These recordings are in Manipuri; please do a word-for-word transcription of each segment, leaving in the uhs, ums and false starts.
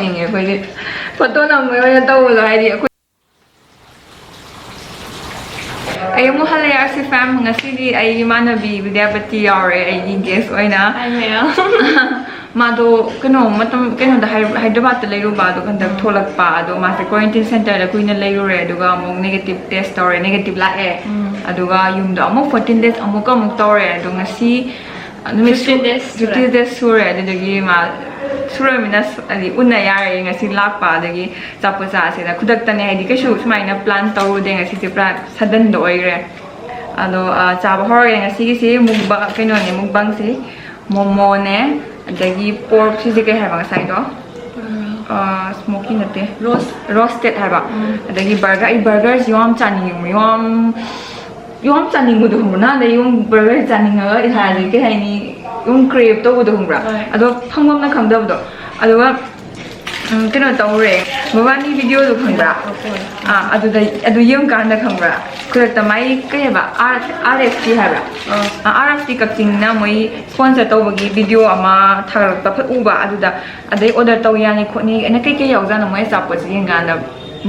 ꯌꯦꯡꯉꯦ ꯑꯩꯈꯣꯏꯗꯤ꯫ ꯐꯣꯇꯣ ꯅꯝꯕꯩ ꯑꯣꯏꯅ ꯇꯧꯕꯗꯣ, ꯍꯥꯏꯗꯤ ꯑꯩꯈꯣꯏ ꯑꯩ ꯑꯃꯨꯛ ꯍꯜꯂꯛꯑꯦ ꯑꯥꯔꯁꯤ ꯐꯦꯝ꯫ ꯉꯁꯤꯗꯤ ꯑꯩ ꯏꯃꯥꯟꯅꯕꯤ ꯕꯤꯗ꯭ꯌꯥꯄꯇꯤ ꯌꯥꯎꯔꯦ ꯑꯩꯒꯤ ꯒꯦꯁ ꯑꯣꯏꯅ꯫ ꯍꯥꯏ ꯃꯌꯥꯝ꯫ ꯃꯥꯗꯣ ꯀꯩꯅꯣ ꯃꯇꯝ ꯀꯩꯅꯣꯗ ꯍꯥꯏ-, ꯍꯥꯏꯗ꯭ꯔꯕꯥꯗꯇ ꯂꯩꯔꯨꯕ, ꯑꯗꯣ ꯍꯟꯗꯛ ꯎꯝ꯫ ꯊꯣꯛꯂꯛꯄ꯫ ꯑꯗꯣ ꯃꯥꯁꯦ ꯀ꯭ꯋꯥꯔꯦꯟꯇꯤꯟ ꯁꯦꯟꯇꯔꯗ ꯀꯨꯏꯅ ꯂꯩꯔꯨꯔꯦ, ꯑꯗꯨꯒ ꯑꯃꯨꯛ ꯅꯦꯒꯦꯇꯤꯞ ꯇꯦꯁ ꯇꯧꯔꯦ, ꯅꯦꯒꯦꯇꯤꯞ ꯂꯥꯛꯑꯦ꯫ ꯎꯝ꯫ ꯑꯗꯨꯒ ꯌꯨꯝꯗ ꯑꯃꯨꯛ ꯐꯣꯔꯇꯤꯟ ꯗꯦꯖ ꯑꯃꯨꯛꯀ ꯑꯃꯨꯛ ꯇꯧꯔꯦ꯫ ꯑꯗꯣ ꯉꯁꯤ ꯅꯨꯃꯤꯠ ꯐꯤꯐꯇꯤꯟ ꯗꯦꯖ ꯁꯨꯔꯦ꯫ ꯐꯤꯐꯇꯤꯟ ꯗꯦꯖ ꯁꯨꯔꯦ꯫ ꯑꯗꯨꯗꯒꯤ ꯃꯥ ꯁꯨꯔꯃꯤꯅ ꯁꯨ-, ꯍꯥꯏꯗꯤ ꯎꯟꯅ ꯌꯥꯔꯦ ꯉꯁꯤ ꯂꯥꯛꯄ꯫ ꯑꯗꯒꯤ ꯑꯆꯥꯄꯣꯠ ꯆꯥꯁꯦꯅ ꯈꯨꯗꯛꯇꯅꯦ, ꯍꯥꯏꯗꯤ ꯀꯩꯁꯨ ꯁꯨꯃꯥꯏꯅ ꯄ꯭ꯂꯥꯟ ꯇꯧꯔꯨꯗꯦ, ꯉꯁꯤꯁꯦ ꯄꯨꯔꯥ ꯁꯗꯟꯗ ꯑꯣꯏꯈ꯭ꯔꯦ꯫ ꯑꯗꯣ, ꯑ, ꯆꯥꯕ ꯍꯧꯔꯒꯦ꯫ ꯉꯁꯤꯒꯤꯁꯤ ꯃꯨꯛꯕꯥ-, ꯀꯩꯅꯣꯅꯦ, ꯃꯨꯛꯕꯥꯡꯁꯤ ꯃꯣꯃꯣꯅꯦ, ꯑꯗꯒꯤ ꯄꯣꯔꯛ, ꯁꯤꯁꯦ ꯀꯩ ꯍꯥꯏꯕ ꯉꯁꯥꯏꯗꯣ? ꯎꯝ꯫ ꯑ, ꯁ꯭ꯃꯣꯀꯤ ꯅꯠꯇꯦ꯫ ꯔꯣꯁ꯫ ꯔꯣꯁꯇꯦꯠ ꯍꯥꯏꯕ꯫ ꯎꯝ꯫ ꯑꯗꯒꯤ ꯕꯔꯒꯔ, ꯑꯩ ꯕꯔꯒꯔꯁꯤ ꯌꯥꯝ ꯆꯥꯅꯤꯡꯉꯦ, ꯌꯥꯝ, ꯌꯥꯝ ꯆꯥꯅꯤꯡꯕꯗꯣ ꯈꯪꯕ꯭ꯔꯥ? ꯅꯍꯥꯟꯗꯩ ꯌꯨꯝ ꯕꯔꯒꯔ ꯆꯥꯅꯤꯡꯉꯒ ꯏꯁꯥꯁꯦ, ꯎꯝ꯫ ꯀꯩ ꯍꯥꯏꯅꯤ, ꯌꯨꯝ ꯀ꯭ꯔꯦꯞ ꯇꯧꯕꯗꯣ ꯈꯪꯕ꯭ꯔꯥ? ꯍꯣꯏ꯫ ꯑꯗꯣ ꯐꯪꯐꯝꯅ ꯈꯪꯗꯕꯗꯣ꯫ ꯑꯗꯨꯒ ꯎꯝ, ꯀꯩꯅꯣ ꯇꯧꯔꯦ, ꯃꯕꯥꯅꯤ ꯚꯤꯗꯤꯑꯣꯗꯣ ꯈꯪꯕ꯭ꯔꯥ? ꯑꯥ, ꯑꯗꯨꯗ, ꯑꯗꯨ ꯌꯦꯡꯀꯥꯟꯗ ꯈꯪꯕ꯭ꯔꯥ, ꯈꯨꯗꯛꯇ ꯃꯥꯏ ꯀꯩ ꯍꯥꯏꯕ, ꯑꯥꯔ, ꯑꯥꯔ ꯑꯦꯐ ꯇꯤ ꯍꯥꯏꯕ꯭ꯔꯥ? ꯑꯥ꯫ ꯑꯥ, ꯑꯥꯔ ꯑꯦꯐ ꯇꯤ ꯀꯛꯆꯤꯡꯅ ꯃꯣꯏ ꯁ꯭ꯄꯣꯟꯁꯔ ꯇꯧꯕꯒꯤ ꯚꯤꯗꯤꯑꯣ ꯑꯃ ꯊꯥꯒꯠꯂꯛꯄ ꯐꯠ ꯎꯕ, ꯑꯗꯨꯗ ꯑꯗꯩ ꯑꯣꯔꯗꯔ ꯇꯧ ꯌꯥꯅꯤ ꯈꯣꯠꯅꯤ, ꯑꯩꯅ ꯀꯩꯀꯩ ꯌꯥꯎꯖꯥꯠꯅꯣ ꯃꯣꯏ ꯑꯆꯥꯄꯣꯠꯁꯦ ꯌꯦꯡꯀꯥꯟꯗ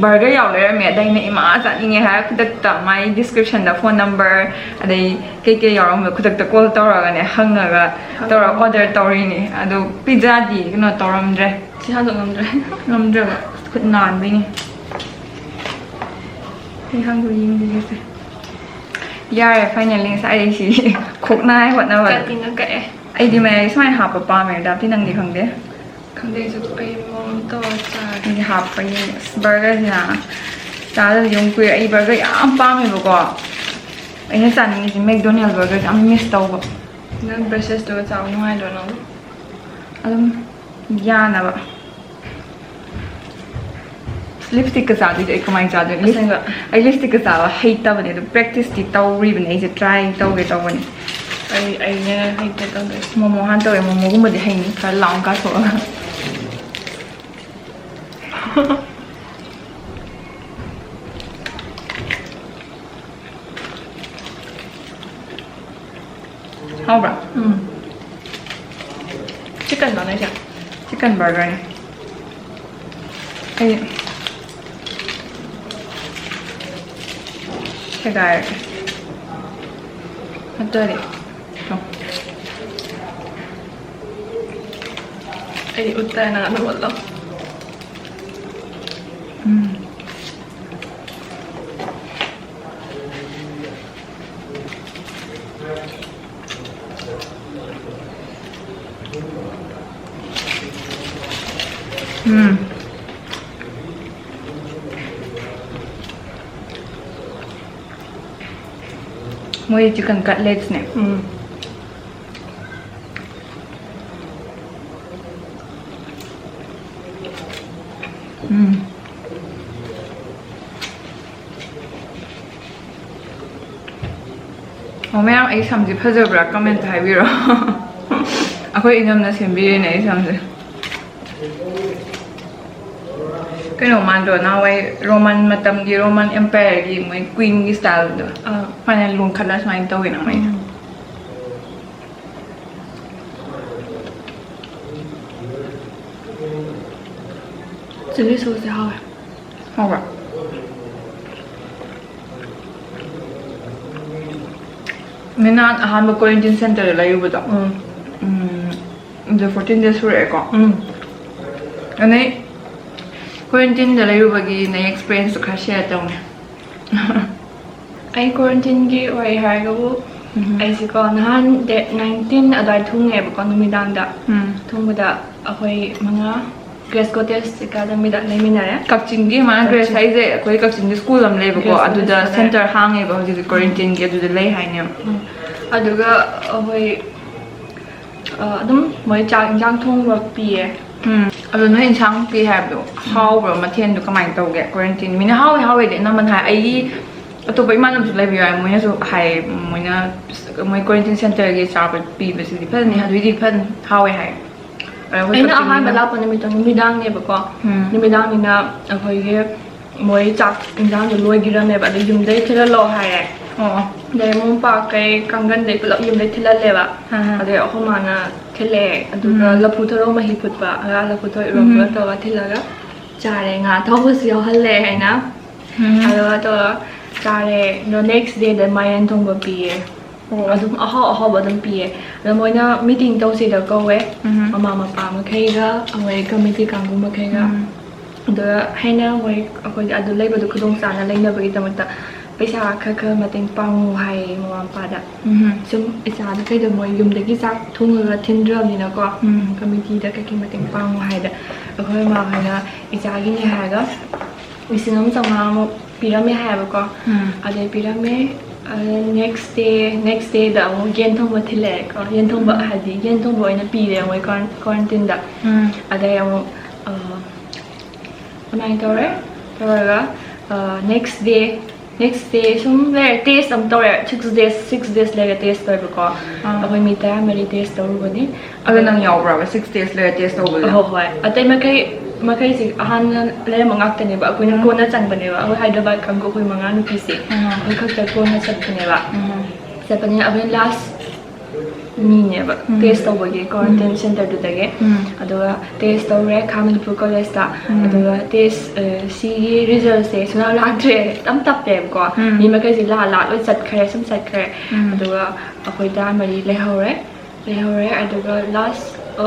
ꯕꯔꯒꯔ ꯌꯥꯎ ꯂꯩꯔꯝꯃꯦ꯫ ꯑꯗꯩ ꯑꯩꯅ ꯏꯃꯥ ꯆꯥꯅꯤꯡꯉꯦ ꯍꯥꯏꯔ ꯈꯨꯗꯛꯇ ꯃꯥꯏ ꯗꯤꯁꯀ꯭ꯔꯤꯞꯁꯟꯗ ꯐꯣꯟ ꯅꯝꯕꯔ ꯑꯗꯩ ꯀꯩꯀꯩ ꯌꯥꯎꯔꯝꯕꯗꯣ ꯈꯨꯗꯛꯇ ꯀꯣꯜ ꯇꯧꯔꯒꯅꯦ ꯍꯪꯉꯒ ꯇꯧꯔꯒ ꯑꯣꯔꯗꯔ ꯇꯧꯔꯤꯅꯤ꯫ ꯑꯗꯣ ꯄꯤꯖꯥꯗꯤ ꯀꯩꯅꯣ ꯇꯧꯔꯝꯗ꯭ꯔꯦ꯫ ꯁꯤ ꯍꯥꯡꯗꯣꯛ ꯉꯝꯗ꯭ꯔꯦ꯫ ꯉꯝꯗ꯭ꯔꯕ꯫ ꯈꯨꯠ ꯅꯥꯟꯕꯩꯅꯦ꯫ ꯑꯩ ꯍꯥꯡꯗꯣꯛ ꯌꯦꯡꯈꯤꯒꯦꯁꯦ꯫ ꯌꯥꯔꯦ, finally, ꯉꯁꯥꯏꯗꯩ ꯁꯤ ꯈꯣꯛꯅꯉꯥꯏ ꯍꯣꯠꯅꯕꯗ꯫ ꯀꯛꯏꯅ ꯀꯛꯑꯦ꯫ ꯑꯩꯗꯤ ꯃꯌꯥꯏ ꯁꯨꯃꯥꯏꯅ ꯍꯥꯞꯄ ꯄꯥꯝꯃꯦ, ꯗꯥꯞꯇꯤ ꯅꯪꯗꯤ ꯈꯪꯗꯦ꯫ ꯈꯪꯗꯦ ꯑꯩꯁꯨ, ꯑꯩ ꯃꯑꯣꯡ ꯇꯧꯔ ꯆꯥꯔꯒꯦ꯫ ꯑꯩꯗꯤ ꯍꯥꯞꯄꯒꯤ, ꯑꯁ, ꯕꯔꯒꯔꯁꯤꯅ ꯆꯥꯗꯕꯁꯨ ꯌꯥꯝ ꯀꯨꯏꯔꯦ꯫ ꯑꯩ ꯕꯔꯒꯔ ꯌꯥꯝ ꯄꯥꯝꯃꯦꯕꯀꯣ꯫ ꯑꯩꯅ ꯆꯥꯅꯤꯡꯉꯤꯁꯦ ꯃꯦꯛꯗꯣꯅꯦꯜ ꯕꯔꯒꯔꯁꯦ ꯌꯥꯝ ꯃꯤꯁ ꯇꯧꯕ꯫ ꯅꯪ ꯕ꯭ꯔꯦꯁꯦꯁꯇꯨꯒ ꯆꯥꯕ ꯅꯨꯡꯉꯥꯏꯗ꯭ꯔꯣ ꯅꯪ? ꯑꯗꯨꯝ ꯌꯥꯅꯕ꯫ ꯂꯤꯞꯁꯇꯤꯛꯀ ꯆꯥꯗꯣꯏꯗꯤ ꯑꯩ ꯀꯃꯥꯏꯅ ꯆꯥꯗꯣꯏꯅꯣ? ꯂꯤꯞ-, ꯑꯁꯦꯡꯕ꯫ ꯑꯩ ꯂꯤꯞꯁꯇꯤꯛꯀ ꯆꯥꯕ ꯍꯩꯇꯕꯅꯦ, ꯑꯗꯨ ꯄ꯭ꯔꯦꯛꯇꯤꯁꯇꯤ ꯇꯧꯔꯤꯕꯅꯦ, ꯑꯩꯁꯦ ꯇ꯭ꯔꯥꯏ ꯇꯧꯒꯦ ꯇꯧꯕꯅꯦ꯫ ꯑꯩ, ꯑꯩꯅ ꯍꯩꯇꯦ ꯇꯧꯗꯣꯏꯁꯦ꯫ ꯃꯣꯃꯣ ꯍꯥꯟꯅ ꯇꯧꯋꯦ, ꯃꯣꯃꯣꯒꯨꯝꯕꯗꯤ ꯍꯩꯅꯤ, ꯈꯔ ꯂꯥꯎꯅ ꯀꯥꯊꯣꯛꯑꯒ꯫ ꯍꯥꯎꯕ꯭ꯔꯥ? ꯎꯝ꯫ ꯆꯤꯛꯀꯟ ꯂꯣ ꯅꯣꯏꯁꯦ? ꯆꯤꯛꯀꯟ ꯕꯔꯒꯔꯅꯦ꯫ ꯑꯩ ꯁꯦꯒꯥꯏꯔꯒꯦ꯫ ꯅꯠꯇ꯭ꯔꯗꯤ꯫ ꯇꯣ꯫ ꯑꯩ ꯎꯠꯇ꯭ꯔꯦ, ꯅꯪ ꯑꯗꯨꯝ ꯎꯠꯂꯣ꯫ ꯎꯝ꯫ ꯎꯝ꯫ ꯃꯣꯏ chicken cutlets ꯅꯦ꯫ ꯎꯝ꯫ ꯎꯝ꯫ ꯑꯣ, ꯃꯌꯥꯝ, ꯑꯩ ꯁꯝꯁꯦ ꯐꯖꯕ꯭ꯔꯥ comment ꯇ ꯍꯥꯏꯕꯤꯔꯣ꯫ ꯑꯩꯈꯣꯏ ꯏꯅꯝꯅ ꯁꯦꯝꯕꯤꯔꯤꯅꯦ ꯑꯩ ꯁꯝꯁꯦ꯫ ꯀꯩꯅꯣ ꯃꯥꯟꯗ꯭ꯔꯣ, ꯅꯍꯥꯟꯋꯥꯏ Roman ꯃꯇꯝꯒꯤ, Roman Empire ꯒꯤ ꯃꯣꯏ queen ꯒꯤ style ꯗꯣ? ꯑꯥ꯫ ꯁꯨꯃꯥꯏꯅ ꯂꯣꯡꯈꯠꯂ ꯁꯨꯃꯥꯏꯅ ꯇꯧꯋꯤꯅ ꯃꯣꯏꯗꯣ꯫ ꯎꯝ꯫ Chilli sauce ꯁꯦ ꯍꯥꯎꯋꯦ꯫ ꯍꯥꯎꯕ꯭ꯔꯥ? ꯃꯤꯅꯥ ꯑꯍꯥꯟꯕ quarantine center ꯗ ꯂꯩꯔꯨꯕꯗꯣ꯫ ꯎꯝ꯫ ꯎꯝ, ꯑꯗꯨ fourteen days ꯁꯨꯔꯛꯑꯦꯀꯣ꯫ ꯎꯝ꯫ ꯑꯗꯩ quarantine ꯗ ꯂꯩꯔꯨꯕꯒꯤ ꯅꯪ experience ꯇꯣ ꯈꯔ share ꯇꯧꯅꯦ꯫ ꯑꯩ quarantine ꯒꯤ ꯋꯥꯔꯤ ꯍꯥꯏꯔꯒꯕꯨ, ꯎꯝ꯫ ꯑꯩꯁꯦꯀꯣ ꯅꯍꯥꯟ date nineteen ꯑꯗꯨꯋꯥꯏ ꯊꯨꯡꯉꯦꯕꯀꯣ, ꯅꯨꯃꯤꯗꯥꯡꯗ꯫ ꯎꯝ꯫ ꯊꯨꯡꯕꯗ ꯑꯩꯈꯣꯏ ꯃꯉꯥ Grace Cottage Academy ꯗ ꯂꯩꯃꯤꯟꯅꯔꯦ꯫ ꯀꯛꯆꯤꯡꯒꯤ ꯃꯥ Grace ꯀꯛꯆꯤꯡ꯫ ꯍꯥꯏꯁꯦ ꯑꯩꯈꯣꯏ ꯀꯛꯆꯤꯡꯒꯤ school ꯑꯃ ꯂꯩꯕꯀꯣ, Grace ꯑꯗꯨꯗ Cottage ꯍꯥꯏꯇꯥꯔꯦ꯫ Center ꯍꯥꯡꯉꯦꯕ ꯍꯧꯖꯤꯛ ꯎꯝ꯫ Quarantine ꯒꯤ, ꯑꯗꯨꯗ ꯂꯩ ꯍꯥꯏꯅꯦ꯫ ꯎꯝ꯫ ꯑꯗꯨꯒ ꯑꯩꯈꯣꯏ ꯑ, ꯑꯗꯨꯝ ꯃꯣꯏ ꯆꯥꯛ ꯏꯟꯁꯥꯡ ꯊꯣꯡꯕ ꯄꯤꯌꯦ꯫ ꯎꯝ꯫ ꯑꯗꯣ ꯅꯣꯏ ꯏꯟꯁꯥꯡ ꯄꯤ ꯍꯥꯏꯕꯗꯣ ꯎꯝ꯫ ꯍꯥꯎꯕ꯭ꯔꯣ? ꯃꯊꯦꯜꯗꯣ ꯀꯃꯥꯏꯅ ꯇꯧꯒꯦ? Quarantine ꯃꯤꯅ ꯍꯥꯎꯋꯦ, ꯍꯥꯎꯋꯦꯗꯤ ꯑꯅꯝꯕꯅ ꯍꯥꯏ꯫ ꯑꯩꯒꯤ ꯑꯇꯣꯞꯄ ꯏꯃꯥꯟꯅꯕꯁꯨ ꯂꯩꯕ ꯌꯥꯎꯋꯦ, ꯃꯣꯏꯅꯁꯨ ꯍꯥꯏ, ꯃꯣꯏꯅ ꯃꯣꯏ quarantine center ꯒꯤ ꯆꯥꯕ ꯄꯤꯕꯁꯤꯗꯤ ꯐꯖꯅꯤ, ꯑꯗꯨꯏꯗꯤ ꯐꯖꯅ ꯍꯥꯎꯋꯦ ꯍꯥꯏ꯫ ꯑꯗꯣ ꯑꯩꯈꯣꯏ ꯑꯩꯅ ꯀꯛꯆꯤꯡꯒꯤꯅ ꯑꯍꯥꯟꯕ ꯂꯥꯛꯄ ꯅꯨꯃꯤꯠꯇꯣ ꯅꯨꯃꯤꯗꯥꯡꯅꯦꯕꯀꯣ꯫ ꯎꯝ꯫ ꯅꯨꯃꯤꯗꯥꯡꯅꯤꯅ ꯑꯩꯈꯣꯏꯒꯤ ꯃꯣꯏ ꯆꯥꯛ ꯏꯟꯖꯥꯡꯗꯣ ꯂꯣꯏꯈꯤꯔꯝꯃꯦꯕ, ꯑꯗꯩ ꯌꯨꯝꯗꯩ ꯊꯤꯜꯍꯜꯂꯛꯑꯣ ꯍꯥꯏꯔꯦ꯫ ꯑꯣ꯫ ꯑꯗꯩ ꯃꯣꯝꯄꯥꯛ ꯀꯩ ꯀꯥꯡꯒꯟꯗꯩ ꯄꯨꯂꯞ ꯌꯨꯝꯗꯩ ꯊꯤꯜꯍꯜꯂꯦꯕ꯫ ꯑꯥ꯫ ꯑꯗꯩ ꯑꯩꯈꯣꯏ ꯃꯥꯅ ꯊꯤꯜꯂꯛꯑꯦ, ꯑꯗꯨꯒ ꯎꯝ꯫ ꯂꯐꯨ ꯊꯔꯣ ꯃꯍꯤ ꯐꯨꯠꯄ, ꯉꯔꯥꯡ ꯂꯐꯨ ꯊꯔꯣ ꯏꯔꯣꯝꯕꯒ ꯎꯝ꯫ ꯇꯧꯔꯒ ꯊꯤꯜꯂꯒ, ꯆꯥꯔꯦ, ꯉꯥ ꯑꯇꯥꯎꯕꯁꯨ ꯌꯥꯎꯍꯜꯂꯦ ꯑꯩꯅ꯫ ꯑꯗꯣ ꯑꯗꯣ ꯆꯥꯔꯦ꯫ ꯑꯗꯣ next dayꯗ ꯃꯥꯏꯔꯦꯟ ꯊꯣꯡꯕ ꯄꯤꯌꯦ꯫ ꯑꯣ꯫ ꯑꯗꯨꯝ ꯑꯍꯥꯎ ꯑꯍꯥꯎꯕ ꯑꯗꯨꯝ ꯄꯤꯌꯦ꯫ ꯑꯗꯣ ꯃꯣꯏꯅ meeting ꯇꯧꯁꯤꯗ ꯀꯧꯋꯦ꯫ ꯎꯝ꯫ ꯃꯃꯥ ꯃꯄꯥ ꯃꯈꯩꯒ, ꯑꯩꯈꯣꯏ committee ꯀꯥꯡꯕꯨ ꯃꯈꯩꯒ꯫ ꯎꯝ꯫ ꯑꯗꯨꯒ ꯍꯦꯟꯅ ꯃꯣꯏ ꯑꯩꯈꯣꯏ ꯑꯗꯨ ꯂꯩꯕꯗꯣ ꯈꯨꯗꯣꯡ ꯆꯥꯅ ꯂꯩꯅꯕꯒꯤꯗꯃꯛꯇ ꯄꯩꯁꯥ ꯈꯔ ꯈꯔ ꯃꯇꯦꯡ ꯄꯥꯡꯉꯨ ꯍꯥꯏꯌꯦ ꯃꯃꯥ ꯃꯄꯥꯗ꯫ ꯎꯝ꯫ ꯁꯨꯝ ꯏꯆꯥꯗ ꯀꯩꯗ ꯃꯣꯏ ꯌꯨꯝꯗꯒꯤ ꯆꯥꯛ ꯊꯣꯡꯉꯒ ꯊꯤꯟꯗ꯭ꯔꯕꯅꯤꯅꯀꯣ, ꯎꯝ꯫ Committeeꯗ ꯀꯩꯀꯩ ꯃꯇꯦꯡ ꯄꯥꯡꯉꯨ ꯍꯥꯏꯗ ꯑꯩꯈꯣꯏ ꯃꯃꯥ ꯍꯣꯏꯅ ꯏꯆꯥꯒꯤꯅꯦ ꯍꯥꯏꯔꯒ ꯂꯤꯁꯤꯡ ꯑꯃ ꯆꯥꯝꯃꯉꯥꯃꯨꯛ ꯄꯤꯔꯝꯃꯦ ꯍꯥꯏꯌꯦꯕꯀꯣ꯫ ꯎꯝ꯫ ꯑꯗꯩ ꯄꯤꯔꯝꯃꯦ꯫ ꯑꯗ next day, next dayꯗ ꯑꯃꯨꯛ ꯌꯦꯟ ꯊꯣꯡꯕ ꯊꯤꯜꯂꯛꯑꯦꯀꯣ꯫ ꯌꯦꯟ ꯊꯣꯡꯕ ꯎꯝ꯫ ꯍꯥꯏꯗꯤ ꯌꯦꯟ ꯊꯣꯡꯕ ꯑꯣꯏꯅ ꯄꯤꯔꯦ ꯃꯣꯏ quaran-, quarantineꯗ꯫ ꯎꯝ꯫ ꯑꯗꯩ ꯑꯃꯨꯛ, ꯑ, ꯑꯗꯨꯃꯥꯏꯅ ꯇꯧꯔꯦ꯫ ꯇꯧꯔꯒ, ꯑ, next day, next day ꯁꯨꯝ ꯂꯩꯔꯦ, test ꯑꯃꯨꯛ ꯇꯧꯔꯦ꯫ Six days, six days ꯂꯩꯔꯦ test ꯇꯧꯋꯦꯕꯀꯣ꯫ ꯑꯥ꯫ ꯑꯩꯈꯣꯏ ꯃꯤ ꯇꯔꯥꯃꯔꯤ test ꯇꯧꯔꯨꯕꯅꯤ꯫ ꯑꯗꯣ ꯅꯪ ꯌꯥꯎꯕ꯭ꯔꯕ six days ꯂꯩꯔ test ꯇꯧꯕꯗ? ꯍꯣꯏ, ꯍꯣꯏ꯫ ꯑꯇꯩ ꯃꯈꯩ, ꯃꯈꯩꯁꯤ ꯑꯍꯥꯟꯅ ꯂꯩꯔꯝꯕ ꯉꯥꯛꯇꯅꯦꯕ꯫ ꯑꯩꯈꯣꯏꯅ ꯎꯝ꯫ ꯀꯣꯟꯅ ꯆꯪꯕꯅꯦꯕ꯫ ꯑꯩꯈꯣꯏ ꯍꯥꯏꯗ꯭ꯔꯕꯥꯗ ꯀꯥꯡꯕꯨ ꯑꯩꯈꯣꯏ ꯃꯉꯥ ꯅꯨꯄꯤꯁꯦ꯫ ꯎꯝ꯫ ꯑꯩꯈꯣꯏ ꯈꯛꯇ ꯀꯣꯟꯅ ꯆꯠꯄꯅꯦꯕ꯫ ꯎꯝ꯫ ꯆꯠꯄꯅꯤꯅ ꯑꯩꯈꯣꯏ last ꯃꯤꯅꯦꯕ ꯎꯝ꯫ Test ꯇꯧꯕꯒꯤ quarantine ꯎꯝ꯫ Centreꯗꯨꯗꯒꯤ꯫ ꯎꯝ꯫ ꯑꯗꯨꯒ test ꯇꯧꯔꯦ ꯈꯥ ꯃꯅꯤꯄꯨꯔ collegeꯇ꯫ ꯎꯝ꯫ ꯑꯗꯨꯒ test, ꯑ, ꯁꯤꯒꯤ resultꯁꯦ ꯁꯨꯡꯂꯥꯛ ꯂꯥꯛꯇ꯭ꯔꯦ꯫ ꯌꯥꯝ ꯇꯞꯄꯦꯕꯀꯣ꯫ ꯎꯝ꯫ ꯃꯤ ꯃꯈꯩꯁꯦ ꯂꯥꯛ ꯂꯥꯛ ꯂꯣꯏ ꯆꯠꯈ꯭ꯔꯦ, ꯁꯨꯝ ꯆꯠꯈ꯭ꯔꯦ꯫ ꯎꯝ꯫ ꯑꯗꯨꯒ ꯑꯩꯈꯣꯏ ꯇꯔꯥꯃꯔꯤ ꯂꯩꯍꯧꯔꯦ꯫ ꯂꯩꯍꯧꯔꯦ꯫ ꯑꯗꯨꯒ last, ꯑ,